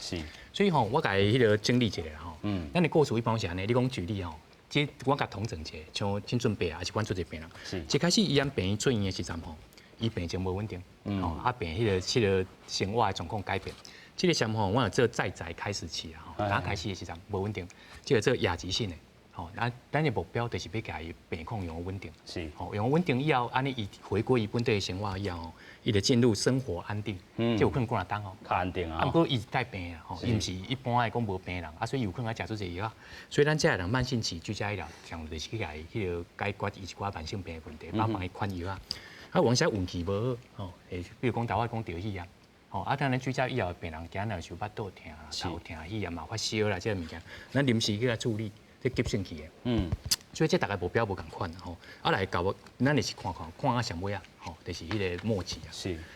所以吼，我共伊彼个整理一下吼。咱的故事一般是按呢，你講舉例吼，這我共統整一下，像清俊伯啊，抑是阮做一個病人。一開始伊按病院住院的時陣吼，伊病情無穩定，吼，啊病彼个生活的狀況改變。這個時吼，阮有做在宅開始期啊，吼，剛開始的時陣無穩定，這個做亞急性的，吼，啊，咱的目標就是欲共伊病況予穩定，吼，予穩定以後，按呢伊回歸伊本底的生活以後，吼，伊就進入生活安定，這有可能幾若冬哦，較安定啊。啊，毋過伊是帶病啊，吼，伊毋是一般的講無病人，啊，所以有可能愛食足濟藥仔，所以咱這个人慢性期居家醫療，上就是去共伊彼个解決伊一寡慢性病的問題，幫忙伊寬藥仔。啊，有時運氣無好，吼，比如講頭仔講著血壓。吼，啊，當咱居家醫療的病人，今若是有腹肚疼、頭疼、血壓嘛發燒啦，這个物件，咱臨時去共處理，這急性期的。所以這逐个目標無仝款吼。啊，來到咱就是看看看到上尾仔，吼，就是彼个末期啊。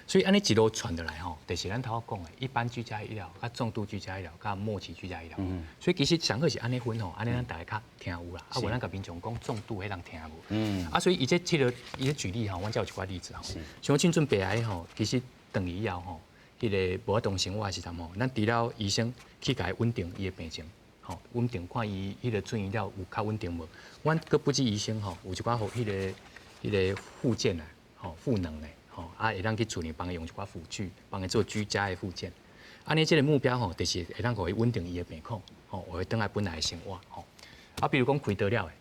所以按呢一路傳落來吼，就是咱頭仔講的，一般居家醫療、佮重度居家醫療、佮末期居家醫療。所以其實上好是按呢分吼，按呢咱逐个較聽有啦。啊，無咱共民眾講重度彼人聽無。啊，所以伊這這个伊這舉例吼，阮遮有一寡例子吼。像清俊伯仔吼，其實轉去以後吼，彼个無法度生活的時陣吼，咱除了醫生去共伊穩定伊的病情，吼，穩定看伊彼个住院了有較穩定無？阮閣不止醫生吼，有一寡予彼个復健啊，吼，賦能的，吼，啊會當去厝裡幫伊用一寡輔具，幫伊做居家的復健。按呢這个目標吼，就是會當予伊穩定伊的病況，吼，予伊轉來本來的生活，吼。啊，比如講開刀了的，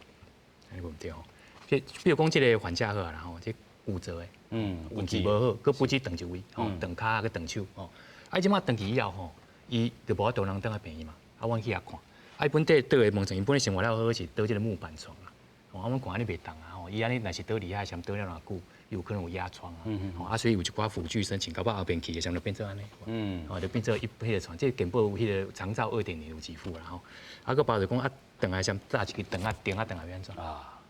按呢無毋對吼。比如講這个患者好啊啦吼，這骨折的，運氣無好，閣不止斷一位，吼，斷跤閣斷手，吼。啊，這擺轉去以後吼，伊就無法度通轉來病院嘛，啊，阮去遐看，啊，伊本底倒的門診，伊本來生活了好好是倒這个木板床啦，吼，啊，阮看按呢袂當啊，吼，伊按呢若是倒厲害，啥倒了偌久，伊有可能有壓瘡啊，吼，啊，所以有一寡輔具申請，到尾後邊去的時陣就變做按呢，吼，就變做一彼个床，這個健保有彼个長照2.0有給付啦，吼，啊，閣包就講啊，轉來啥搭一个床仔釘仔轉來欲按怎？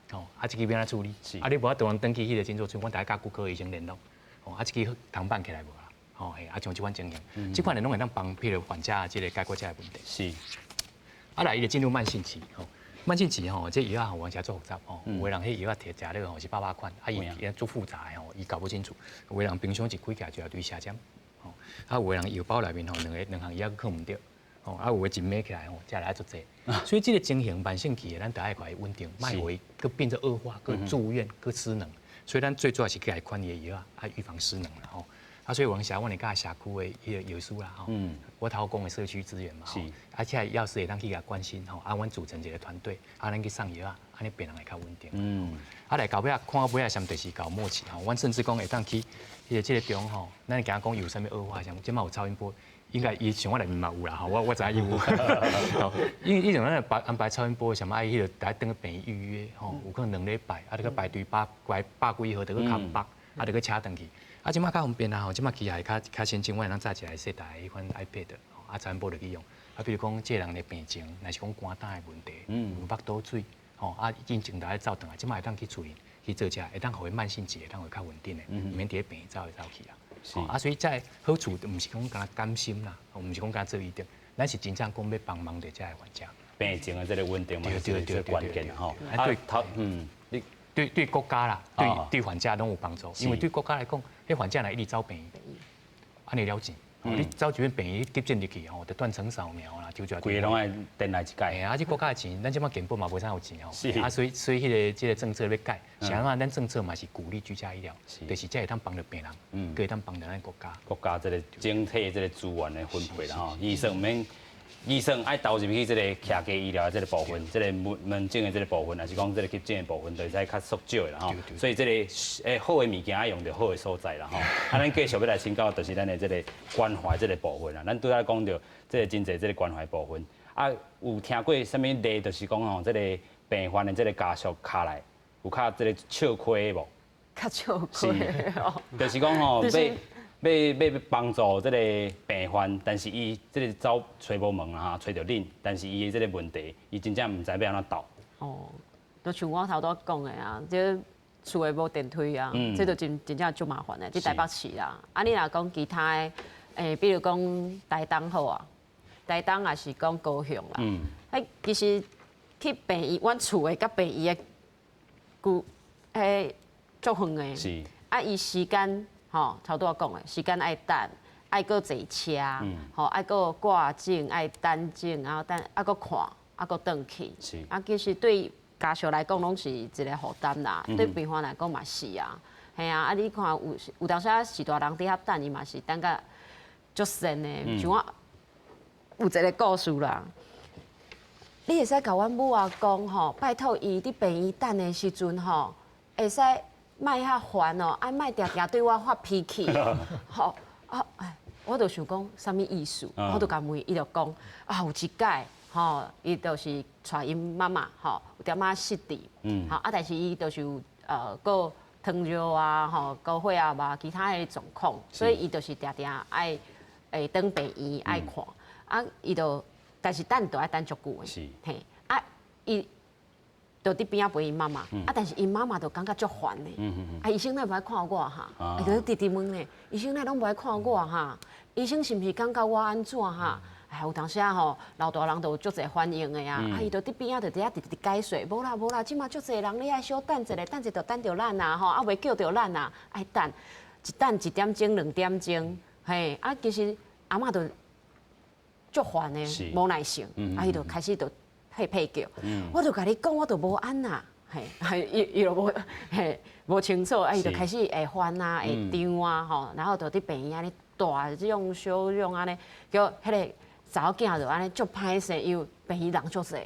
吼，啊，這个欲按怎處理？啊，你無法度通轉去彼个診所，所以阮逐个佮骨科醫生聯絡，吼，啊，這支銅板起來無啦？吼嘿，啊，像這款情形，這款的攏會當幫彼个患者這个解決這个問題。啊，來伊就進入慢性期，吼，慢性期吼，這藥仔吼完全足複雜吼，有的人彼藥仔摕食了吼是百百款，啊伊伊足複雜的吼，伊搞不清楚。有的人平常一開起來就一堆寫針，吼，啊有的人藥包內面吼兩个兩項藥仔囥毋著，吼，啊有的一買起來吼，食來足濟。所以這个情形慢性期的，咱著愛共伊穩定，莫予伊閣變做惡化，閣住院，閣失能。所以咱最主要是去共伊管伊的藥仔，啊預防失能啦吼。啊，所以有當時阮會佮社區的彼个藥師啦吼，我頭講的社區資源嘛，啊，這藥師會當去共關心吼，啊，阮組成一个團隊，啊，咱去送藥仔，按呢病人會較穩定。啊，來到尾仔看到尾仔，啥就是到末期吼，阮甚至講會當去彼个這个中吼，咱驚講有啥物惡化，像這擺有超音波，應該伊像我內面嘛有啦吼，我知影伊有。因為以前咱排安排超音波，啥物愛彼个得轉去病院預約吼，有可能兩禮拜，啊，你閣排隊百排百幾號，得閣較北，啊，得閣車轉去。啊，這擺較方便啊吼，這擺機械較較先進，阮會當載一台細台彼款 iPad，啊，超音波就去用。啊，比如講這个人的病情，若是講肝膽的問題，有腹肚水，吼，啊，進前著愛走轉來，這擺會當去厝裡去做這個，會當予伊慢性期會當會較穩定的，毋免佇咧病院走來走去啊。啊，所以這个好處毋是講干焦甘心啦，毋是講干焦做醫德，咱是真正講欲幫忙著這个患者。病情的這个穩定嘛，是最關鍵吼。啊，對，你對對國家啦，對對患者攏有幫助，因為對國家來講，彼患者若一直走病院，按呢了錢，你走一遍病院急診入去吼，就斷層掃描啦，就就規个攏愛電來一擺。嘿啊，這國家的錢，咱這擺健保嘛無啥有錢吼，啊，所以彼个這个政策欲改，是按怎？咱政策嘛是鼓勵居家醫療，就是才會當幫著病人，閣會當幫著咱國家。國家這个整體這个資源的分配啦吼，醫生毋免。醫生愛投入去這個徛家醫療的這個部分，這個門門診的這個部分，抑是講這個急診的部分，就會使較縮少的啦吼。所以這個好的物件愛用著好的所在啦吼。啊，咱繼續欲來請教，就是咱的這個關懷這個部分啦。咱拄才講著這個真濟這個關懷部分，啊，有聽過啥物例，就是講吼，這個病患的這個家屬敲來，有較這個笑虧無？較少過。就是講吼，欲欲欲幫助這個病患，但是伊這個走揣無門啊，揣著恁，但是伊的這個問題，伊真正毋知欲按怎鬥。哦，就像我頭拄講的啊，這厝的無電梯啊，這就真真正足麻煩的，佇台北市啦。啊，你若講其他的，比如講台東好啊，台東也是講高雄啦。其實去病院，阮厝的佮病院的距彼足遠的。啊，伊時間吼，頭拄仔講的，時間愛等，愛閣坐車，吼，愛閣掛診，愛等診，然後等，啊閣看，啊閣轉去。啊，其實對家屬來講，攏是一個負擔啦。對病患來講嘛是啊。嘿啊，啊你看有有當時序大人佇遐等，伊嘛是等甲足鉎的。像我有一個故事啦。你會使共阮母仔講吼，拜託伊佇病院等的時陣吼，會使莫遐煩哦，啊莫定定對我發脾氣。吼啊，我就想講啥物意思，我就共問，伊就講啊，有一擺吼，伊就是帶𪜶媽媽吼，有點仔失智，吼啊，但是伊就是有閣糖尿啊，吼高血壓啊，其他的狀況，所以伊就是定定愛會轉病院愛看，啊，伊就但是等就愛等足久的，嘿，啊，伊就佇邊仔陪𪜶媽媽，啊，但是𪜶媽媽就感覺足煩的，啊，醫生哪無愛看我哈？伊就直直問呢，醫生哪攏無愛看我哈？醫生是毋是感覺我按怎哈？哎，有當時啊吼，老大人就有足濟反應的啊，啊，伊就佇邊仔就佇遐直直解說，無啦無啦，這馬足濟人，你愛小等一下，等一下就等著咱啊吼，啊袂叫著咱啊，愛等，一等一點鐘、兩點鐘，嘿，啊，其實阿嬤就足煩的，無耐性，啊，伊就開始就屁屁叫，我就共你講，我就無按那，嘿，伊伊就無嘿無清楚，啊，伊就開始會煩啊，會張啊，吼，然後就佇病院按呢大這種小種按呢，叫彼個查某囝就按呢足歹勢，因為病院人足濟，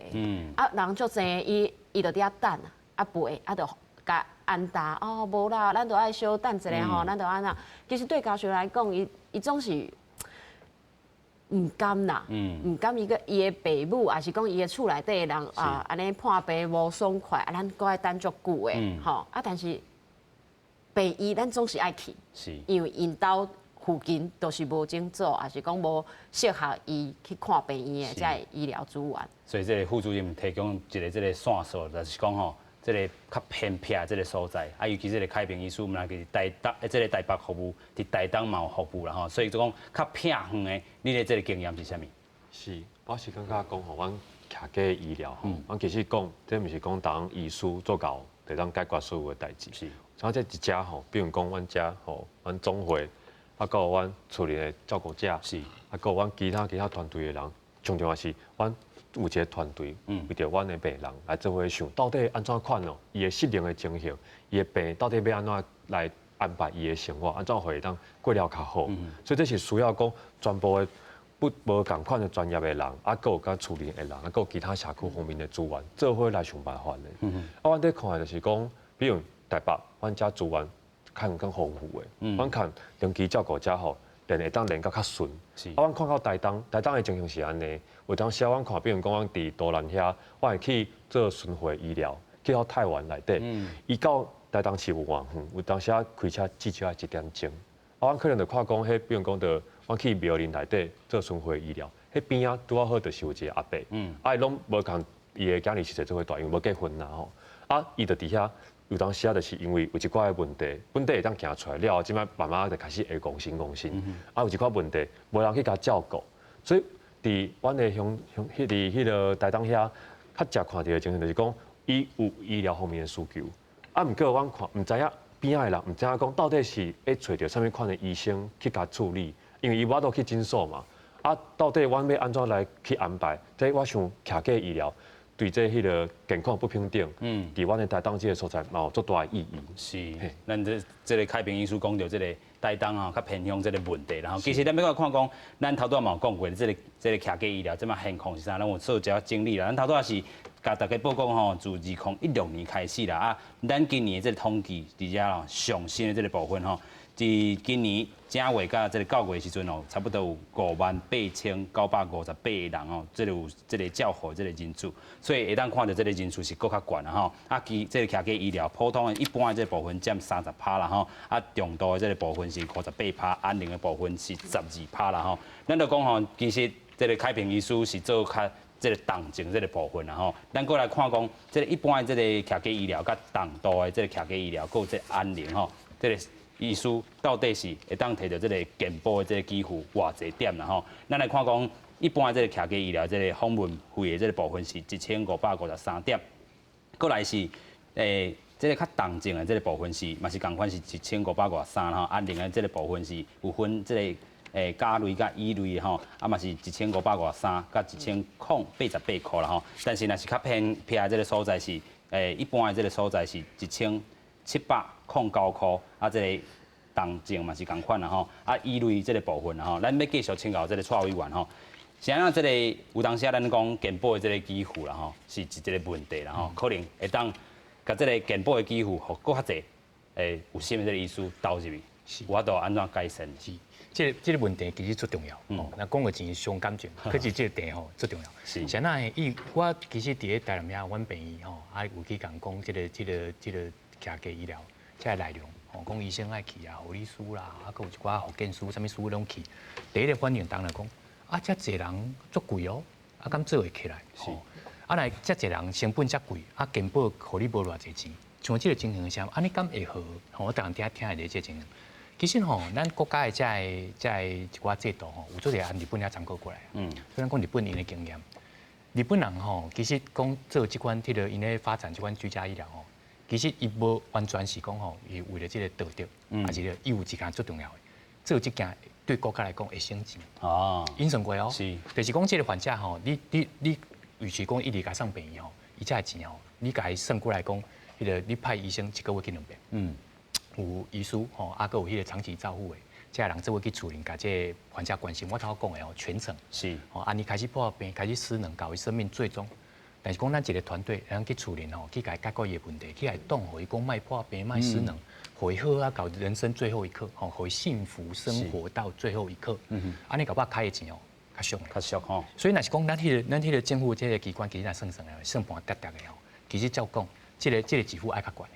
啊人足濟，伊伊就佇遐等啊陪，啊就共安答哦，無啦，咱就愛小等一下吼，咱就按怎。其實對家屬來講，伊伊總是毋甘啦，毋甘伊個伊的爸母，抑是講伊的厝內底的人啊，按呢破病無爽快，啊，咱閣愛等足久的，吼啊，但是病院咱總是愛去，因為𪜶兜附近都是無診所，抑是講無適合伊去看病院的這个醫療資源。所以這個副主任提供一個這個線索，就是講吼，這個較偏僻的這個所在，啊，尤其這個開平醫師，毋但佇台東，這個台北服務，佇台東嘛有服務啦吼，所以就講較偏遠的，你的這個經驗是啥物？是，我是感覺講吼，阮徛家醫療吼，阮其實講，這毋是講當醫師做到，就當解決所有的代誌。像這一遮吼，比如講阮遮吼，阮總會，啊，閣有阮厝裡的照顧者，啊，閣有阮其他其他團隊的人，上重要是阮有一個團隊，為著阮的病人來做伙想，到底按怎款哦，伊的失能的情形，伊的病到底欲按怎來安排伊的生活，按怎予伊當過了較好。所以這是需要講全部的不無仝款的專業的人，啊，閣有佮厝裡的人，啊，閣有其他社區方面的資源，做伙來想辦法的。啊，阮佇看的就是講，比如台北，阮遮資源較更豐富的，阮看長期照顧者吼，連會當連甲較順。啊，阮看到台東，台東的情形是按呢，有當時阮看，比如講阮佇都蘭遐，我會去做巡迴醫療，去到太原內底，伊到台東市有偌遠，有當時開車至少愛一點鐘。啊，阮可能就看講，彼比如講，著阮去苗林內底做巡迴醫療，彼邊仔拄仔好就是有一個阿伯，啊，伊攏無共伊的囝兒實際做伙住，因為無結婚啦吼。啊，伊就佇遐。有當時啊，就是因為有一寡的問題，本底會當行出來了後，這擺慢慢就開始會戇神戇神。啊，有一寡問題，無人去共照顧，所以佇阮的鄉鄉，彼佇彼个台東遐，較常看著的情形就是講，伊有醫療方面的需求，啊，毋過阮看毋知影邊仔的人，毋知影講到底是欲揣著啥物款的醫生去共處理，因為伊無法度去診所嘛。啊，到底阮欲按怎來去安排？這我想徛家醫療。對這彼个健康不平等，佇阮的台東這个所在嘛有足大的意義。是，咱這這个開平醫師講著這个台東吼較偏鄉這个問題，然後其實咱欲閣看講，咱頭拄仔嘛有講過，這个這个徛家醫療這馬現況是啥？咱有做一寡整理啦。咱頭拄仔是共大家報告吼，自2016年開始啦，啊，咱今年的這个統計佇遮吼上新的這个部分吼，佇今年正月佮這個九月時陣哦，差不多有58,958個人哦，這個有這個照護這個人數，所以會當看著這個人數是閣較懸啦吼。啊，其這個徛家醫療普通的一般的這個部分佔30%啦吼，啊，重度的這個部分是58%，安寧的部分是12%啦吼。咱就講吼，其實這個開平醫師是做較這個重症這個部分啦吼。咱閣來看講，這個一般的這個徛家醫療佮重度的這個徛家醫療，閣有這個安寧吼，這個醫師到底是會當提著這個健保的這個給付偌濟點啦吼？咱來看講，一般的這個徛家醫療這個訪問費的這個部分是1553點，閣來是這個較重症的這個部分是嘛是仝款是1553吼，啊，另外這個部分是有分這個甲類佮乙類吼，啊嘛是1553佮1088塊啦吼。但是若是較偏僻的這個所在是一般的這個所在是1709塊，啊這個重症嘛是仝款啦吼，啊乙類這個部分啦吼，咱欲繼續請教這個蔡委員吼，是按怎這個有當時啊，咱講健保的這個給付啦吼，是一個問題啦吼，可能會當共這個健保的給付，予閣較濟有心的這個醫師投入去，有法度按怎改善？是，這個問題其實足重要。哦，若講著錢傷感情，可是這個題吼足重要。是按怎伊我其實佇咧台南遐，阮病院吼，啊有去共講這個徛家醫療這個內容。吼，講醫生愛去啊，護理師啦，啊，閣有一寡復健師，啥物師攏去。第一個反應當然講，啊，遮濟人足貴哦，啊，敢做會起來？啊，來遮濟人成本遮貴，啊，健保予你無偌濟錢，像這個情形下，按呢敢會好？吼，我逐工聽聽會這情形。其實吼，咱國家的這個一寡制度吼，有足濟按日本遐參考過來。雖然講日本𪜶的經驗，日本人吼，其實講做這款彼個𪜶咧發展這款居家醫療吼。其實伊無完全是講吼，伊為了這個道德，抑是伊有一件最重要的，做這件對國家來講會省錢。哦，𪜶算過哦，就是講這個患者吼，你，與其講一直共送病院吼，伊這個錢吼，你共伊算過來講，彼個你派醫生一個月去兩遍，有醫師吼，啊，閣有彼個長期照護的，這個人做伙去厝裡共這個患者關心。我頭講的吼，全程吼，按呢開始破病，開始失能，到伊生命最終。但是講咱一個團隊，會當去厝裡吼，去共伊解決伊的問題，去共伊擋，予伊講莫破病、莫失能，予伊好啊，到人生最後一刻，吼，予伊幸福生活到最後一刻。按呢搞不好開的錢哦，較俗。較俗吼。所以若是講咱彼個政府這個機關，其實若算算的，算盤疊疊的吼，其實照講，這個給付愛較懸的。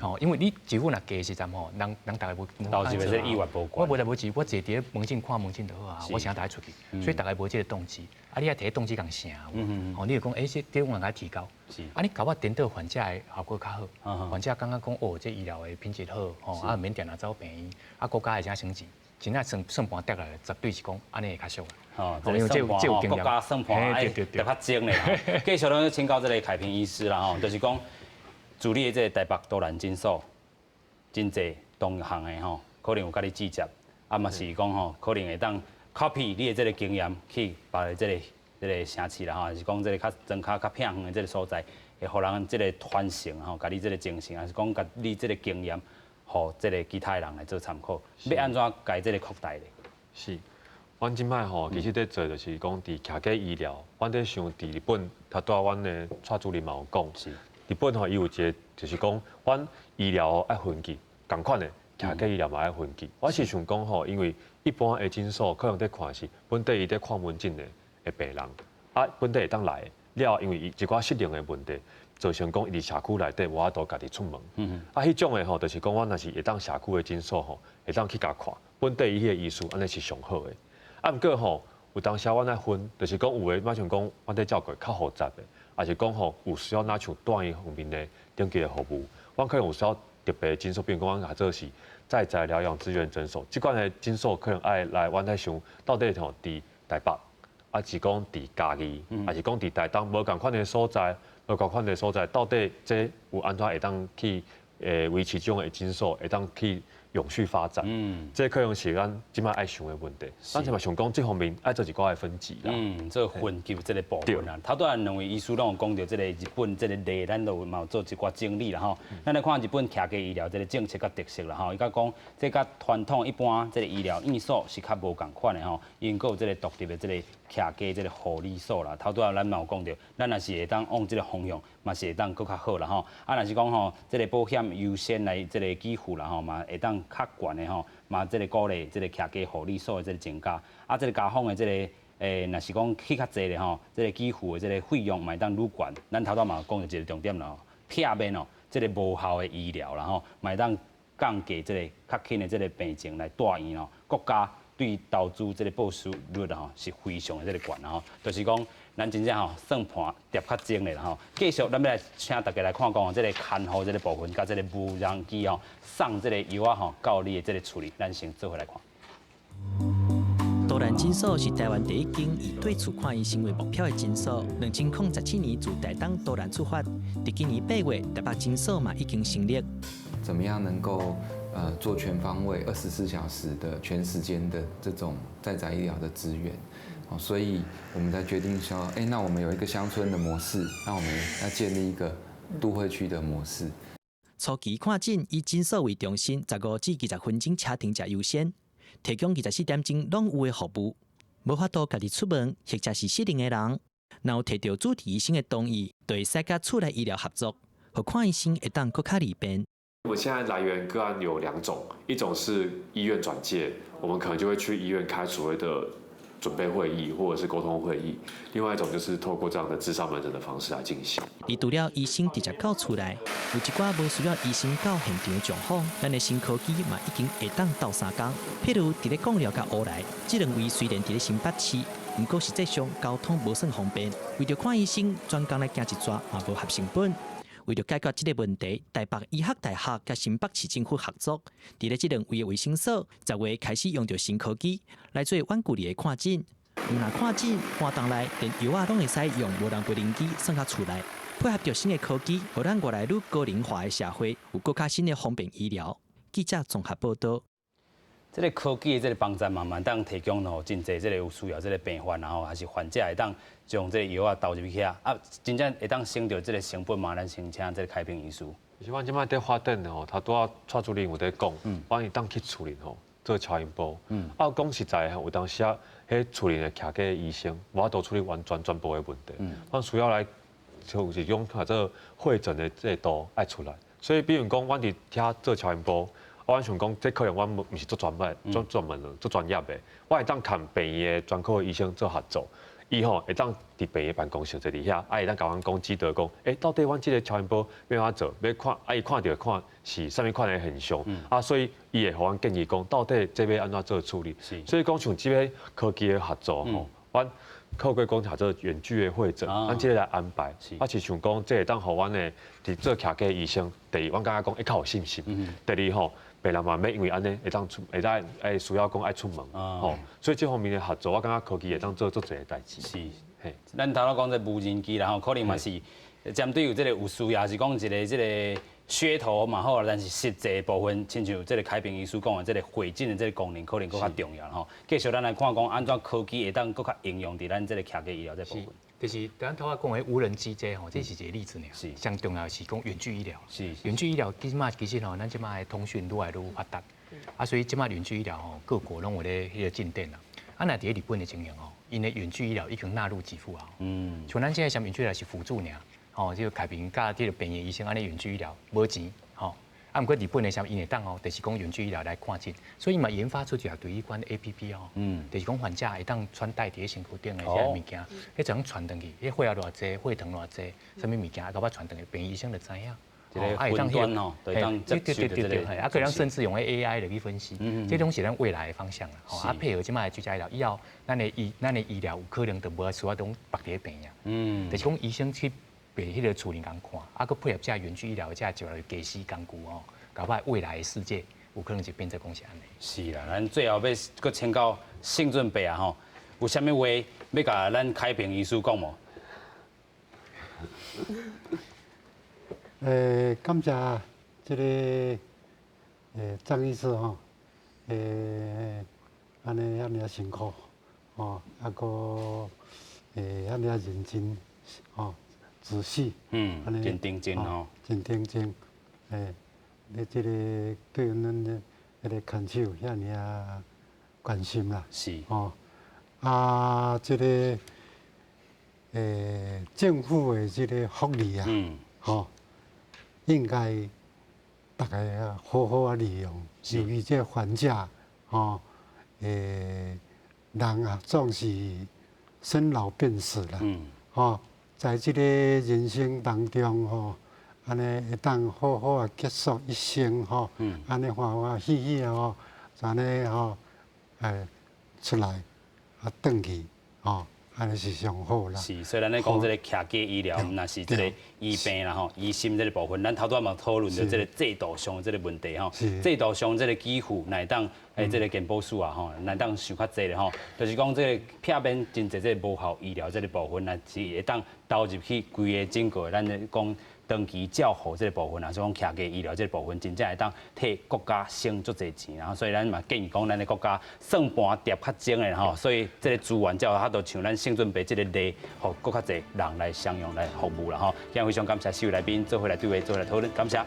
吼，因為你給付若低的時陣吼，人逐家無投入的這個意願無懸。我無代無誌，我坐佇咧門診看門診就好啊，我啥逐日出去，所以逐家無這個動機。啊，你愛提動機共成，吼，你就講，欸，這阮共提高。啊，你搞我顛倒患者的效果較好，患者感覺講，哦，這醫療的品質好，吼，啊，免定定走病院，啊，國家會遮省錢，真正算算盤疊來，絕對是講按呢會較俗。哦，這個算盤吼，國家算盤愛特較精咧。繼續咱請教這個開平醫師啦，吼，就是講。助理的這個台北都蘭診所，真濟同行的吼，可能有佮你接觸，啊嘛是講吼，可能會當 copy 你的這個經驗去別个這個城市啦吼，還是講這個較莊跤較偏遠的這個所在，會予人這個傳承吼，共你這個精神，還是講共你這個經驗，予這個其他的人來做參考，欲按怎共這個擴大咧？是，阮這擺吼，其實咧做就是講佇徛家醫療，阮咧想佇日本，頭拄仔阮的蔡主任嘛有講。日本吼，伊有一個就是講，阮醫療愛分級，仝款的，徛家醫療嘛愛分級。我是想講吼，因為一般的診所可能佇看是本地伊佇看門診的病人，啊，本地會當來了，因為伊一寡失能的問題，造成講伊佇社區內底無法度家己出門。啊，彼種的吼，就是講阮若是會當社區的診所吼，會當去共看，本地伊彼個醫師按呢是上好的。啊，毋過吼，有當時阮愛分，就是講有的，若像講阮佇照顧較複雜的。抑是講吼，有需要若像住院方面的等級的服務，阮可能有需要特別診所，比如講阮較做是在宅療養資源診所，這款的診所可能愛來，阮在想到底吼佇台北，抑是講佇嘉義，抑是講佇台東無仝款的所在，無仝款的所在，到底這有按怎會當去維持這種的診所，會當去永續發展，這可能是咱這擺愛想的問題。咱這擺想講這方面愛做一寡的分級啦。做分級這個部分啦。頭拄仔兩位醫師攏有講著這個日本這個例，咱都有嘛有做一寡整理啦吼。咱來看日本徛家醫療這個政策佮特色啦吼。伊佮講，這佮傳統一般這個醫療院所是較無仝款的吼。𪜶閣有這個獨立的這個徛家這個護理所啦。頭拄仔咱嘛有講著，咱若是會當往這個方向，嘛是會當閣較好啦吼。啊，若是講吼，這个保險優先來這个給付啦吼，嘛會當較懸的吼，嘛這个鼓勵這个徛家護理所的這个增加。啊，這个家訪的這个若是講去較濟的吼，這个給付的這个費用嘛會當愈懸。咱頭拄嘛講著一个重點啦吼，避免哦這个無效的醫療啦吼，嘛會當降低這个較輕的這个病情來帶院哦。國家對投資這个報酬率吼是非常的這个懸吼，就是講咱真正吼算盤疊較精的啦吼。繼續，咱欲來請大家來看講這个看護這个部分，佮這个無人機吼送這个藥仔吼到你的這个厝裡，咱先做伙來看。都蘭診所是臺灣第一間以對厝看醫生為目標的診所。2017年自台東都蘭出發，佇今年8月，台北診所嘛已經成立。怎麼樣能夠做全方位、24小時的全時間的這種在宅醫療的資源？所以我們才決定說，哎，那我們有一個鄉村的模式，那我們要建立一個都會區的模式。初期看診以診所為中心，15至20分鐘車程才優先，提供24點鐘攏有的服務。無法度家己出門或者是失能的人，若有提著主治醫生的同意，就會使佮厝內醫療合作，予看醫生會當閣較利便。我們現在來源個案有兩種，一種是醫院轉介，我們可能就會去醫院開所謂的準備會議或者是溝通會議；另外一種就是透過這樣的諮商門診的方式來進行。而除了醫生直接到厝內，有一寡無需要醫生到現場的狀況，咱的新科技嘛已經會當鬥相共。譬如佇咧貢寮佮烏來，這兩位雖然佇咧新北市，毋過實際上交通無算方便，為著看醫生，專工來行一逝嘛無合成本。為著解決這个問題，台北醫學大學佮新北市政府合作，佇咧這兩位的衛生所，10月開始用著新科技來做遠距離的看診。毋但看診，活動內連藥仔攏會使用無人無人機送到厝內。配合著新的科技，予咱愈來愈高齡化的社會有閣較新的方便醫療。記者綜合報導。這个科技的這个幫助嘛，嘛當提供吼真濟這个有需要這个病患，然後還是患者會當將這个藥仔投入去遐，啊，真正會當省著這个成本嘛，咱先請這个開平醫師。其實阮這擺佇發展吼，頭拄仔蔡主任有佇講，阮會當去厝裡吼做超音波。啊，講實在，有當時啊，彼厝裡的徛家醫生無法度處理完全全部的問題，阮需要來就是講較做會診的這個度愛出來。所以，比如講，阮佇遐做超音波。我想講，這可能阮毋是做專門、做專門的、做專業的，我會當共病院的專科醫生做合作，伊吼會當佇病院辦公室坐佇遐，啊會當共阮講指導講，欸，到底阮這个超音波欲按怎做，欲看，啊伊看著看是啥物款的現象，啊所以伊會予阮建議講，到底這欲按怎做處理。所以講像這个科技的合作吼，阮透過講叫做遠距的會診，阮這个來安排，啊是想講，這會當予阮的佇做徛家醫生，第一，阮感覺講會較有信心；第二吼，病人嘛免因為按呢會當出，會當會需要講愛出門，吼，所以這方面的合作，我感覺科技會當做足濟的代誌。是，嘿，咱頭拄講這無人機啦吼，可能嘛是針對有這个有需要，是講一个這个噱頭嘛好，但是實際部分，親像這个開平醫師講的，這个會診的這个功能可能閣較重要吼。繼續咱來看講，按怎科技會當閣較應用佇咱這个徛家醫療這部分。就是咱頭仔講的無人機這吼，這是一個例子爾。上重要的是講遠距醫療。遠距醫療這擺其實吼，咱這擺的通訊愈來愈發達，啊，所以這擺遠距醫療吼，各國攏有咧彼个進展啦。啊，若佇咧日本的情形吼，𪜶的遠距醫療已經納入給付啊。像咱這个啥遠距醫療是輔助爾，吼，這个開平佮這个病院醫生按呢遠距醫療無錢，吼。啊，毋過日本的啥𪜶會當哦，就是講遠距醫療來看診，所以嘛研發出一對彼款 A P P 哦，就是講患者會當穿戴佇咧身軀頂的這个物件，彼就通傳轉去，彼血壓偌濟，血糖偌濟，啥物物件，啊，予傳轉去，病院醫生就知影。這个雲端哦，對，當對對對對對，啊，可能甚至用 A I 來去分析，這種是咱未來的方向啦。吼，啊，配合這擺的居家醫療，以後咱的醫療有可能就無需要攏縛佇咧病院，就是講醫生去佇彼个厝裡共看，啊，閣配合這遠距醫療的這一個家私工具哦，搞不好未來的世界有可能就變做講是按呢。是啦，咱最後欲閣請教聖俊伯啊吼，有啥物話欲共咱開平醫師講無？感謝這个張醫師吼，按呢遐爾仔辛苦，吼，啊閣遐爾仔認真，吼，仔細，按呢真認真吼，真認真，你這个對阮的彼个牽手遐爾仔關心啦，吼，啊，這个政府的這个福利啊，吼，應該大家好好啊利用，尤其這患者，吼，人啊總是生老病死啦，吼，在這个人生當中，吼，按呢會當好好啊結束一生，吼，按呢歡歡喜喜的吼，按呢吼，出來啊，轉去，吼。按呢是上好啦。是，所以咱咧講這个徛家醫療，毋但是這个醫病啦吼，醫心這个部分，咱頭拄仔嘛討論著這个制度上這个問題吼，制度上這个給付，若會當這个健保署啊吼，若會當想較濟咧吼，就是講這个避免真濟這个無效醫療這个部分，若是會當投入去規个整個咱咧講長期照護這个部分啊，所以講徛家醫療這个部分，真正會當替國家省足濟錢，然後所以咱嘛建議講，咱的國家算盤疊較精的吼，所以這个資源才有法度像咱聖準伯這个例，予閣較濟人來享用來服務啦吼。今日非常感謝四位來賓做伙來對話，做伙來討論，感謝。